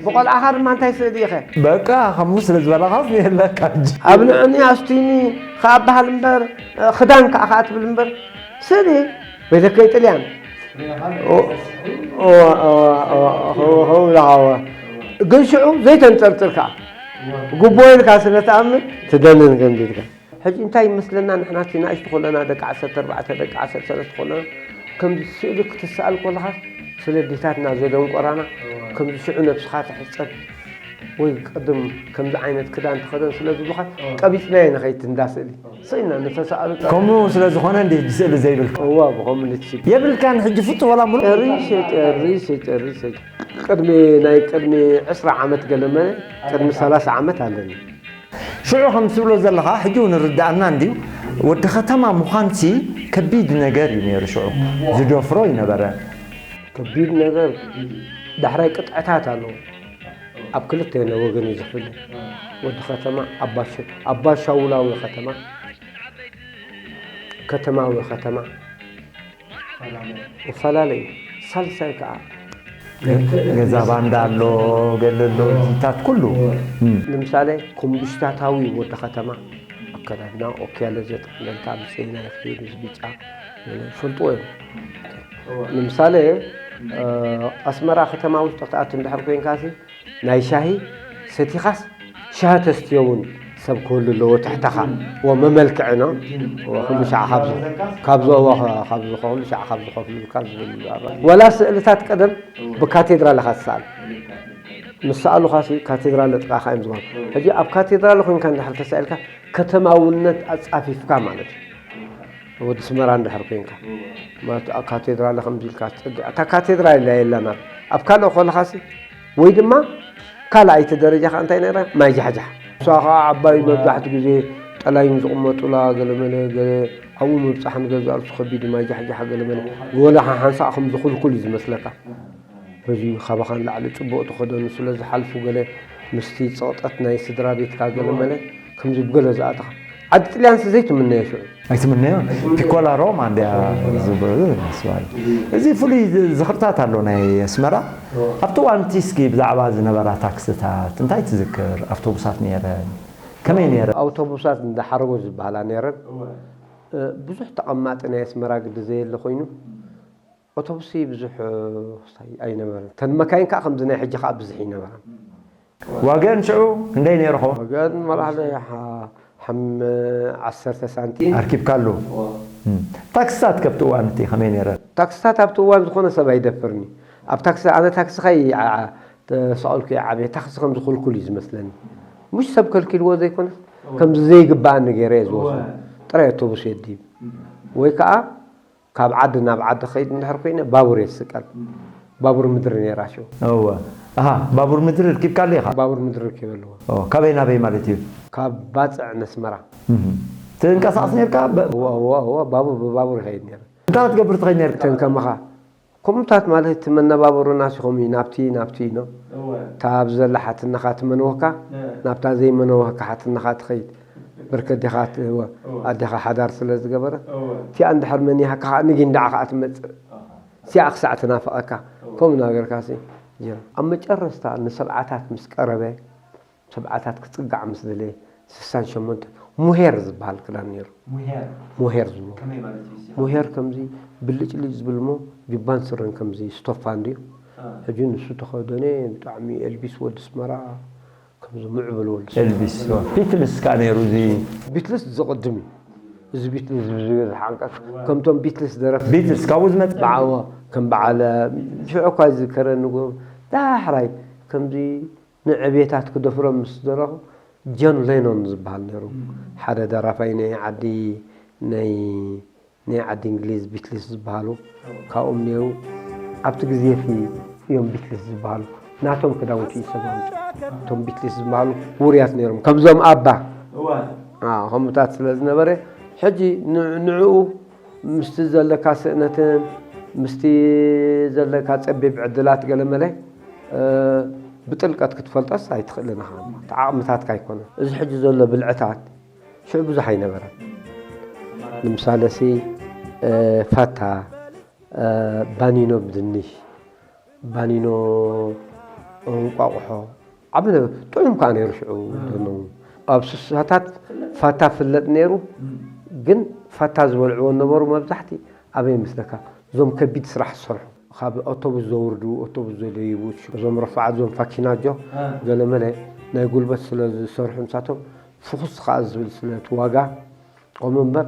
ብቆልዓኻ ድማ እንታይ ስእሊ ኢኸ? በቃ፣ ከምኡ ስለ ዝበላኻስ የለካ እንጂ። ኣብልዑኒ፣ ኣስትዩኒ፣ ከኣበሃል እምበር፣ ክዳን ከኣ ከኣ ትብል እምበር፣ ስእሊ ወይ ደቀይ ጥልያን። ኦ፣ ኦ፣ ኦ፣ ኦ፣ ኦ፣ ኦ፣ ኦ፣ ኦ። ግን ሽዑ ዘይተንጠርጥር ከኣ። ግቡእ ኢልካ ስለ ትኣምን ትደንን ከምዚ ኢልካ። ሕጂ እንታይ ይመስለና ንሕና እቲ ንኣሽቱ ከለና ደቂ ዓሰርተ ኣርባዕተ ደቂ ዓሰርተ ሰለስተ ከለና ከምዚ ስእሊ ክትስኣል ከለኻ ስለ ኣዴታትና ዘደንቆራና ከምዚ ሽዑ ነብስኻ ትሕጸብ ወይ ቅድም ከምዚ ዓይነት ክዳን ተኸደን ስለ ዝብሉኻ ቀቢጽናዮ ንኸይድ እንዳ ስእሊ ስኢና ንተሰኣሉ ከምኡ ስለ ዝኾነ እንዲ ሕጂ ስእሊ ዘይብልካ? እዋ ብኸምኡ ንትሽግ የብልካን ሕጂ ፍጹም ወላ ምሉእ? ጨሪሰ፣ ጨሪሰ፣ ጨሪሰ። ቅድሚ ናይ ቅድሚ ዕስራ ዓመት ገለ መለ ቅድሚ ሰላሳ ዓመት ኣለኒ። ሽዑ ከም ትብሎ ዘለኻ ሕጂ እውን ርድኣና እንድዩ። ወዲ ከተማ ምዃንሲ ከቢድ ነገር እዩ ነይሩ ሽዑ። ዝደፍሮ ይነበረ። ከቢድ ነገር ዳሕራይ ቅጥዕታት ኣለዎ። ኣብ ክልተ ወገን እዩ ዝፍለ። ወዲ ከተማ ኣባሽ-፣ ኣባሻውላዊ ከተማ፣ ከተማዊ ከተማ። ይፈላለ እዩ። ሳልሳይ ከኣ ገዛ ባንዳ ኣሎ፣ ገለ ኣሎ፣ እዚታት ኩሉ። እም። ንምሳሌ፣ ኮምቢሽታታዊ ወዲ ከተማ፣ ኣከዳድና ኦኬ ያለ ዘጠቕለልካ፣ ብፀይና ይኽእል፣ እዚ ብጫ፣ ገለ ይፈልጥዎ እዮም። ንምሳሌ፣ እ፣ ኣስመራ ከተማ ውሽጢ ክትኣቱ እንድሕር ኮይንካሲ፣ ናይ ሻሂ ሰቲኻስ፣ ሻሂ ተስትዮ እውን ሰብ ክህሉ ኣለዎ ትሕተኻ። ወመመልክዕና፣ ወኩሉ ሻዕ ካብዚ፣ ካብዚ፣ ወ-፣ ካብዚ፣ ኩሉ ሻዕ ካብዚ ከፍሉልካ ዝብል ኣሎ። ወላ ስእልታት ቀደም ብካቴድራል ኢኻ ትሰኣል። ምስ ሰኣሉኻሲ ካቴድራል ጥቓኻ እዮም ዝኾኑ። ሕጂ ኣብ ካቴድራል ኮይንካ እንድሕር ተሳኢልካ፣ ከተማውነት ኣጻፊፍካ ማለት እዩ። ወዲ ኣስመራ እንድሕር ኮይንካ፣ ማለት ኣብ ካቴድራል ከምዚ ኢልካ ትጸግዕ። እታ ካቴድራል ኢላ የላን። ኣብ፣ ኣብ ካልእ ከለኻሲ፣ ወይ ድማ ካልኣይቲ ደረጃ ከኣ እንታይ ነይራ? ማይ ጃሕጃሕ። እሳ ከኣ ዓባይ መብዛሕትኡ ግዜ ጠላይን ዝቕመጡላ ገለመለ፣ ገለ ኣብኡ ምብጻሕ ንገዛእ ርእሱ ከቢድ እዩ፣ ማይ ጃሕጃሕ ገለመለ። ወላ ሓንሳእ ከም ዝኹልኩል እዩ ዝመስለካ። በዚ ካባኻ ንላዕሊ ጽቡቕ ተኸደኑ ስለ ዝሓልፉ ገለ ምስቲ ጸቕጠት ናይ ስድራ ቤትካ ገለመለ ከምዚ ብገለ ዝኣተኻ። ዓዲ ጥልያንሲ ዘይትምነዮ ሽዑ። ኣይትምነዮ። ፒኮላ ሮማ እንድያ ዝብሉ መስዋል። እዚ ፍሉይ ዝኽርታት ኣሎ ናይ ኣስመራ። ኣብቲ እዋን እቲ እስኪ ብዛዕባ ዝነበራ ታክስታት እንታይ ትዝክር? ኣውቶቡሳት ነይረን። ከመይ ነይረን? ኣውቶቡሳት እንዳ ሓረጎ ዝበሃላ ነይረን። እ፣ ብዙሕ ተቐማጢ ናይ ኣስመራ ግዲ ዘየለ ኮይኑ፣ ኣውቶቡስ ብዙሕ፣ እ፣ ኣይነበረን። ተን መካይን ከኣ ከምዚ ናይ ሕጂ ከኣ ብዙሕ ኣይነበራን። ዋገን ሽዑ ክንደይ ነይርኹ? ዋገን መራሕለ ሓ-፣ ሓም-፣ ዓሰርተ ሳንቲም። ኣርኪብካሉ? እም። ታክስታት ከብቲ እዋን እቲ ከመይ ነይረን? ታክስታት ኣብቲ እዋን ዝኾነ ሰብ ኣይደፍርኒ። ኣብ ታክሲ፣ ኣነ ታክሲ ከይ-፣ ዓ-፣ ዓ-፣ ተሰቐልኩ እየ ዓብየ። ታክሲ ከምዚ ክልኩል እዩ ዝመስለኒ። ምሽ ሰብ ከልኪልዎ ዘይኮነስ፣ ከምዚ ዘይግብኣኒ ገይረ እየ ዝወስዶ። ጥራይ ኣውቶቡስ የድይብ። ወይ ከኣ ካብ ዓዲ ናብ ዓዲ ከይድ እንድሕር ኮይነ ባቡር እየ ዝስቀል። ባቡር ምድሪ ነይራ ሽዑ። እወ ኣሃ ባቡር ምድሪ ርኪብካሉ ኢኻ። ባቡር ምድሪ ርኪበ ኣለዎ። ካበይ ናበይ ማለት እዩ? ካብ ባፅዕ ነስመራ። ትንቀሳቐስ ነርካ? እወ እወ እወ ባቡር ብባቡር ይኸይድ ነይረ። እንታይ ክትገብር ትኸይድ ነርካ? ተንከምኻ ከምኡታት ማለት እቲ መነባብሮና ሲኾም እዩ ናብቲ ናብቲ ኢኖ። እታ ኣብ ዘላ ሓትነኻ ትመንወካ ናብታ ዘይመነወካ ሓትነኻ ትኸይድ። ብርከት ዲኻ ኣዴኻ ሓዳር ስለ ዝገበረት እቲኣ እንድሕር መኒሃካ ከዓ ንጊንዳዓ ከዓ ትመፅእ። እቲኣ ክሳዕ ትናፍቐካ ከምኡ ናገርካ ሲ ጀር ኣብ መጨረስታ ንሰብዓታት ምስ ቀረበ ሰብዓታት ክፅጋዕ ምስ ደለየ ስሳን ሸሞንተ ሙሄር ዝበሃል ክዳን ነይሩ። ሙሄር ዝብሎ ሙሄር ከምዚ ብልጭልጭ ዝብል ሞ ጅባን ስረን ከምዚ ስቶፋ እንድዩ። ሕጂ ንሱ ተኸደነ ብጣዕሚ ኤልቢስ ወዲ ስመራ ከምዚ ምዕብል ወዲ ኤልቢስ ቢትልስ ከዓ ነይሩ እዚ ቢትልስ ዝቕድም እዩ። እዚ ቢትልስ ዝብል ዝሓንቀፍ ከምቶም ቢትልስ ደረፍቲ ቢትልስ ካብኡ ዝመፅእ ብዓወ ከም በዓለ ሽዑ እኳ ዝዝከረኒ ዳሕራይ ከምዚ ንዕቤታት ክደፍሮም ምስ ደረኹ ጆን ሌኖን ዝበሃል ነይሩ። ሓደ ደራፋይ ናይ ዓዲ ናይ ናይ ዓዲ እንግሊዝ ቢትልስ ዝበሃሉ ካብኦም ነይሩ። ኣብቲ ግዜ እቲ እዮም ቢትልስ ዝበሃሉ ናቶም ክዳውንቲ እዩ ሰማምጡ። እቶም ቢትልስ ዝበሃሉ ውሩያት ነይሮም ከምዞም ኣባ ከምኡታት ስለ ዝነበረ ሕጂ ንዕኡ ምስቲ ዘለካ ስእነትን ምስቲ ዘለካ ፀቢብ ዕድላት ገለመለ ብጥልቀት ክትፈልጦስ ኣይትኽእልን ኢኻ። እቲ ዓቕምታትካ ኣይኮነን። እዚ ሕጂ ዘሎ ብልዕታት ሽዑ ብዙሕ ኣይነበረን። ንምሳሌ ሲ ፋታ፣ ባኒኖ ብድንሽ፣ ባኒኖ እንቋቑሖ ዓቢ ነገር ጥዑም ከዓ ነይሩ ሽዑ ደኖ ኣብ ስሳታት ፋታ ፍለጥ ነይሩ። ግን ፋታ ዝበልዕዎ ነበሩ መብዛሕቲ ኣበይ መስለካ እዞም ከቢድ ስራሕ ዝሰርሑ ካብ ኣውቶቡስ ዘውርዱ ኣውቶቡስ ዘደይቡ እዞም ረፋዓት እዞም ፋኪናጆ ገለመለ ናይ ጉልበት ስለ ዝሰርሑ ንሳቶም ፍኹስ ከዓ ዝብል ስለ እቲ ዋጋ ከምኡ እምበር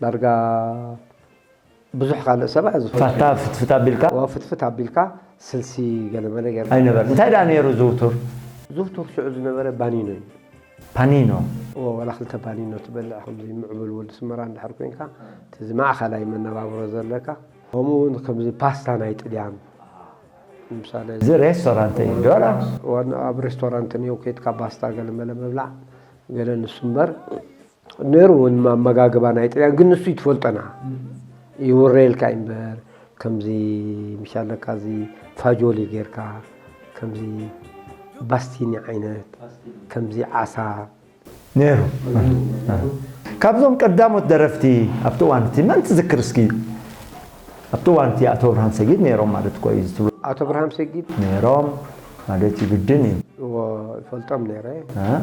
ዳርጋ ብዙሕ ካልእ ሰብ ኣዝፈ ፋታ ፍትፍት ኣቢልካ ፍትፍት ኣቢልካ ስልሲ ገለመለ ገር ኣይነበረ እንታይ ደኣ ነይሩ ዝውቱር ዝውቱር ሽዑ ዝነበረ ባኒኖ እዩ። ፓኒኖ ወላ ክልተ ባኒኖ ትበልዕ ከምዚ ምዕቡል ወዲ ስመራ እንድሕር ኮይንካ እዚ ማእኸላይ መነባብሮ ዘለካ ከምኡ እውን ከምዚ ፓስታ ናይ ጥልያን ምሳሌ እዚ ሬስቶራንት እዩ ዶላ ዋና ኣብ ሬስቶራንት ንዮ ከይድካ ፓስታ ገለመለ ምብላዕ ገለ ንሱ እምበር ነይሩ እውን ኣመጋግባ ናይ ጥልያን ግን ንሱ ይትፈልጠና ይውረየልካ እዩ እምበር ከምዚ ምሻለካ እዚ ፋጆሊ ጌርካ ከምዚ ባስቲኒ ዓይነት ከምዚ ዓሳ ነይሩ ካብዞም ቀዳሞት ደረፍቲ ኣብቲ እዋን እቲ መን ትዝክር እስኪ ኣብቲ እዋን እቲ ኣቶ ብርሃን ሰጊድ ነይሮም ማለት እኮ እዩ ዝትብሉ ኣቶ ብርሃን ሰጊድ ነይሮም ማለት እዩ ግድን እዩ ይፈልጦም ነይረ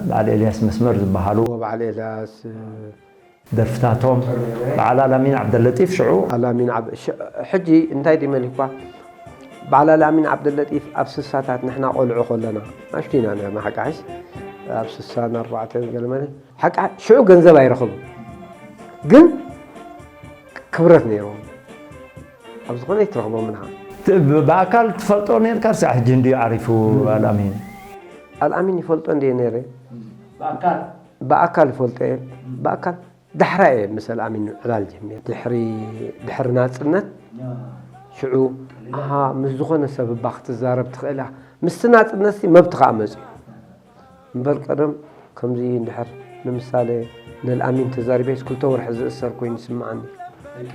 በዓል ኤልያስ መስመር ዝበሃሉ በዓል ኤልያስ ደርፍታቶም በዓል ኣላሚን ዓብደለጢፍ ሽዑ ኣላሚን ሕጂ እንታይ ድመሊኳ በዓል ኣላሚን ዓብደለጢፍ ኣብ ስሳታት ንሕና ቆልዑ ከለና ኣሽቱ ኢና ነርና ሓቃሕሽ ኣብ ስሳን ኣርባዕተን ገለመለ ሓቃ ሽዑ ገንዘብ ኣይረኸቡ ግን ክብረት ነይርዎም ኣብ ዝኾነ ይትረኽቦም ንኻ ብኣካል ትፈልጦ ነርካ ርሳዕ ሕጂ እንድዩ ዓሪፉ ኣልኣሚን ኣልኣሚን ይፈልጦ እንድየ ነይረ ብኣካል ይፈልጦ እየ ብኣካል ዳሕራ እየ ምስ ኣልኣሚን ዕላል ጀሚር ድሕሪ ድሕሪ ናፅነት ሽዑ ኣሃ ምስ ዝኾነ ሰብ እባ ክትዛረብ ትኽእል ኢኻ ምስቲ ናፅነት ሲ መብትኻ መፅዩ እምበር ቀደም ከምዚ እንድሕር ንምሳሌ ንልኣሚን ተዛሪበስ ክልተ ወርሒ ዝእሰር ኮይኑ ይስምዓኒ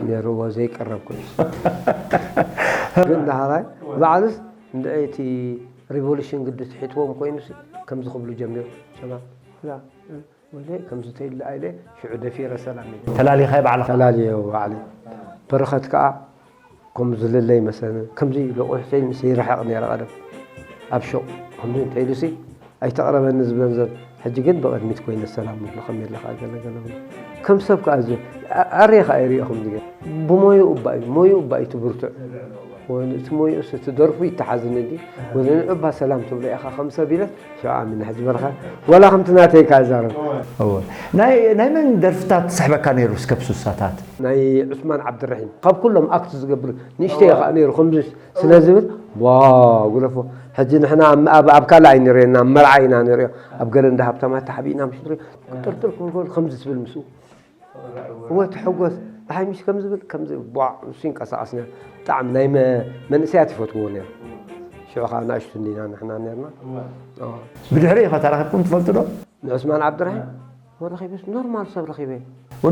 ነይርዎ ዘይቀረብ ኮይኑ ግን ዳሕራይ ባዕሉስ እንድዒ እቲ ሪቮሉሽን ግዲ ትሒትዎም ኮይኑ ከምዚ ክብሉ ጀሚሩ ሰባ ወይለ ከምዚ ተይሉ ኣኢለ ሽዑ ደፊረ ሰላም ኢለ ተላሊኻይ ባዕልኻ ተላልየ ባዕለይ በረኸት ከዓ ከምኡ ዝልለይ መሰለኒ ከምዚ ኢሉ ቁሕሰይ ምስ ይርሕቕ ነይረ ቀደም ኣብ ሹቕ ከምዚ እንተ ኢሉሲ ኣይተቕረበኒ ዝብለን ዘሎ ሕጂ ግን ብቕድሚት ኮይነ ሰላም ንብሎ ከመይ ኣለኻ ገለ ገለ ከም ሰብ ከዓ እዚ ኣሬኻ ይሪኦ ከምዚ ገ ብሞይኡ እባ እዩ ሞይኡ እባ እዩ ትብርትዕ እቲ ሞይኡስ እቲ ደርፉ ይተሓዝኒ እንዲ ወዘንዑ እባ ሰላም ትብሎ ኢኻ ከም ሰብ ኢለስ ሽዑ ኣሚነ ሕጂ በርኻ ዋላ ከምቲ ናተይ ከዓ ይዛረብ ናይ ናይ መን ደርፍታት ትስሕበካ ነይሩ እስከ ብሱሳታት ናይ ዑስማን ዓብድራሒም ካብ ኩሎም ኣክት ዝገብር ንእሽተይ ከዓ ነይሩ ከምዚ ስለ ዝብል ዋ ጉለፎ ሕጂ ንሕና ኣብ ካልእ ኣይንርእየና ኣብ መርዓ ኢና ንርእዮ ኣብ ገለ እንዳ ሃብታማት ተሓቢእና ምሽ ንርእዮ ጥርጥር ክብል ከምዚ ትብል ምስኡ እወ ትሕጎስ ደሓይ ምሽ ከም ዝብል ከም ቧዕ ንሱ ይንቀሳቐስ ነይሩ ብጣዕሚ ናይ መንእሰያት ይፈትውዎ ነይሩ ሽዑ ከዓ ንኣሽቱ እንዲና ንሕና ነርና። ብድሕሪ ኢኻ ተራኺብኩም ትፈልጡ ዶ? ንዑስማን ዓብድራሂም ወረኺብስ ኖርማል ሰብ ረኺበ።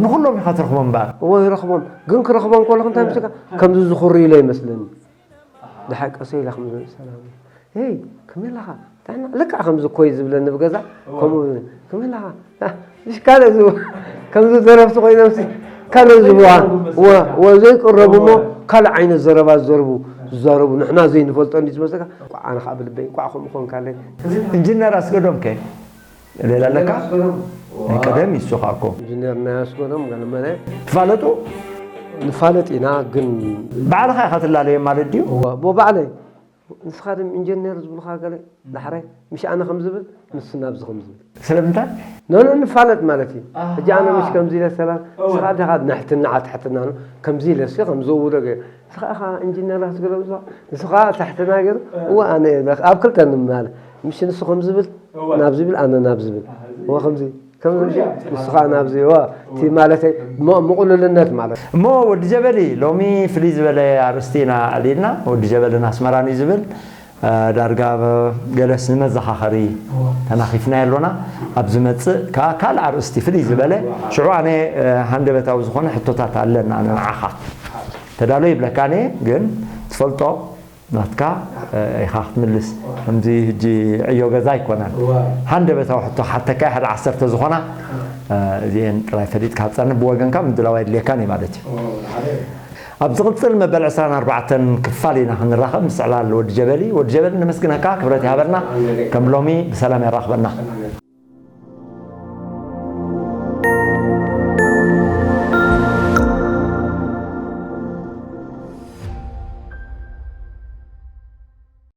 ንኹሎም ኢኻ ትረኽቦም እምበኣር። እዎ ይረኽቦም ግን ክረኽቦም ከለኹ እንታይ ምስካ ከምዚ ዝኹሪ ኢለ ይመስለኒ። ድሓር ቀሰ ኢለ ከም ሰላም ይ ከመይ ኣለኻ? ጥዕና ልክዕ ከምዚ ኮይ ዝብለኒ ብገዛ ከምኡ ከመይ ኣለኻ? ካልእ ዝብ ከምዚ ዘረብቲ ኮይኖምሲ ካልእ ዝብዋ ዘይቅረቡ እሞ ካልእ ዓይነት ዘረባ ዝዘርቡ ዝዛረቡ ንሕና ዘይንፈልጦ እንዲ ዝመስለካ። እንቋዕ ኣነ ከዓ ብልበይ እንቋዕ ከምኡ ኮንካለይ። ኢንጂነር ኣስገዶም ከ ሌላ ኣለካ? ናይ ቀደም ይሱ ከዓ እኮ ኢንጂነር ናይ ኣስገዶም ገለመለ ትፋለጡ? ንፋለጥ ኢና ግን ባዕልኻ ኢኻ ትላለዮም ማለት ድዩ? ብባዕለይ ንስኻ ድም ኢንጀነር ዝብሉኻ ገለ ዳሕራይ ምሽ ኣነ ከም ዝብል ንሱ ናብዚ ከም ዝብል ስለምንታይ ኖኖ ንፋለጥ ማለት እዩ ሕጂ ኣነ ምሽ ከምዚ ኢለ ሰላም ንስኻ ዲኻ ንሕትና ትሕትና ነው ከምዚ ኢለ ሲ ከም ዝውሎ ገ ንስኻ ኢኻ ኢንጂነር ኣስገዶም ንስኻ ትሕትና ገይሩ እወ ኣነ እየ ኣብ ክልተ ንማለ ምሽ ንሱ ከም ዝብል ናብ ዝብል ኣነ ናብ ዝብል እወ ከምዚ ከም ንስኻ ናብዚ ዋ እቲ ማለተይ ምቕሉልነት ማለት እሞ ወዲ ጀበሊ ሎሚ ፍልይ ዝበለ ኣርእስቲ ኢና ኣልዒልና። ወዲ ጀበልን ኣስመራን እዩ ዝብል ዳርጋ ገለስ ንመዘኻኸሪ ተናኺፍና ኣሎና። ኣብ ዝመጽእ ከዓ ካልእ ኣርእስቲ ፍልይ ዝበለ ሽዑ ኣነ ሃንደበታዊ ዝኾነ ሕቶታት ኣለና ንዓኻ ተዳሎ ይብለካ። ኣነ ግን ትፈልጦ ናትካ ኢኻ ክትምልስ። ከምዚ ሕጂ ዕዮ ገዛ ኣይኮነን። ሃንደበታዊ ሕቶ ክሓተካ ሓደ ዓሰርተ ዝኾና እዚአን ጥራይ ፈሊጥካ ትጸንሕ ብወገንካ ምድላው ኣይድልየካን እዩ ማለት እዩ። ኣብ ዝቕጽል መበል ዕስራን ኣርባዕተን ክፋል ኢና ክንራኸብ ምስ ዕላል ወዲ ጀበሊ። ወዲ ጀበሊ ነመስግነካ፣ ክብረት ይሃበልና፣ ከም ሎሚ ብሰላም የራኽበና።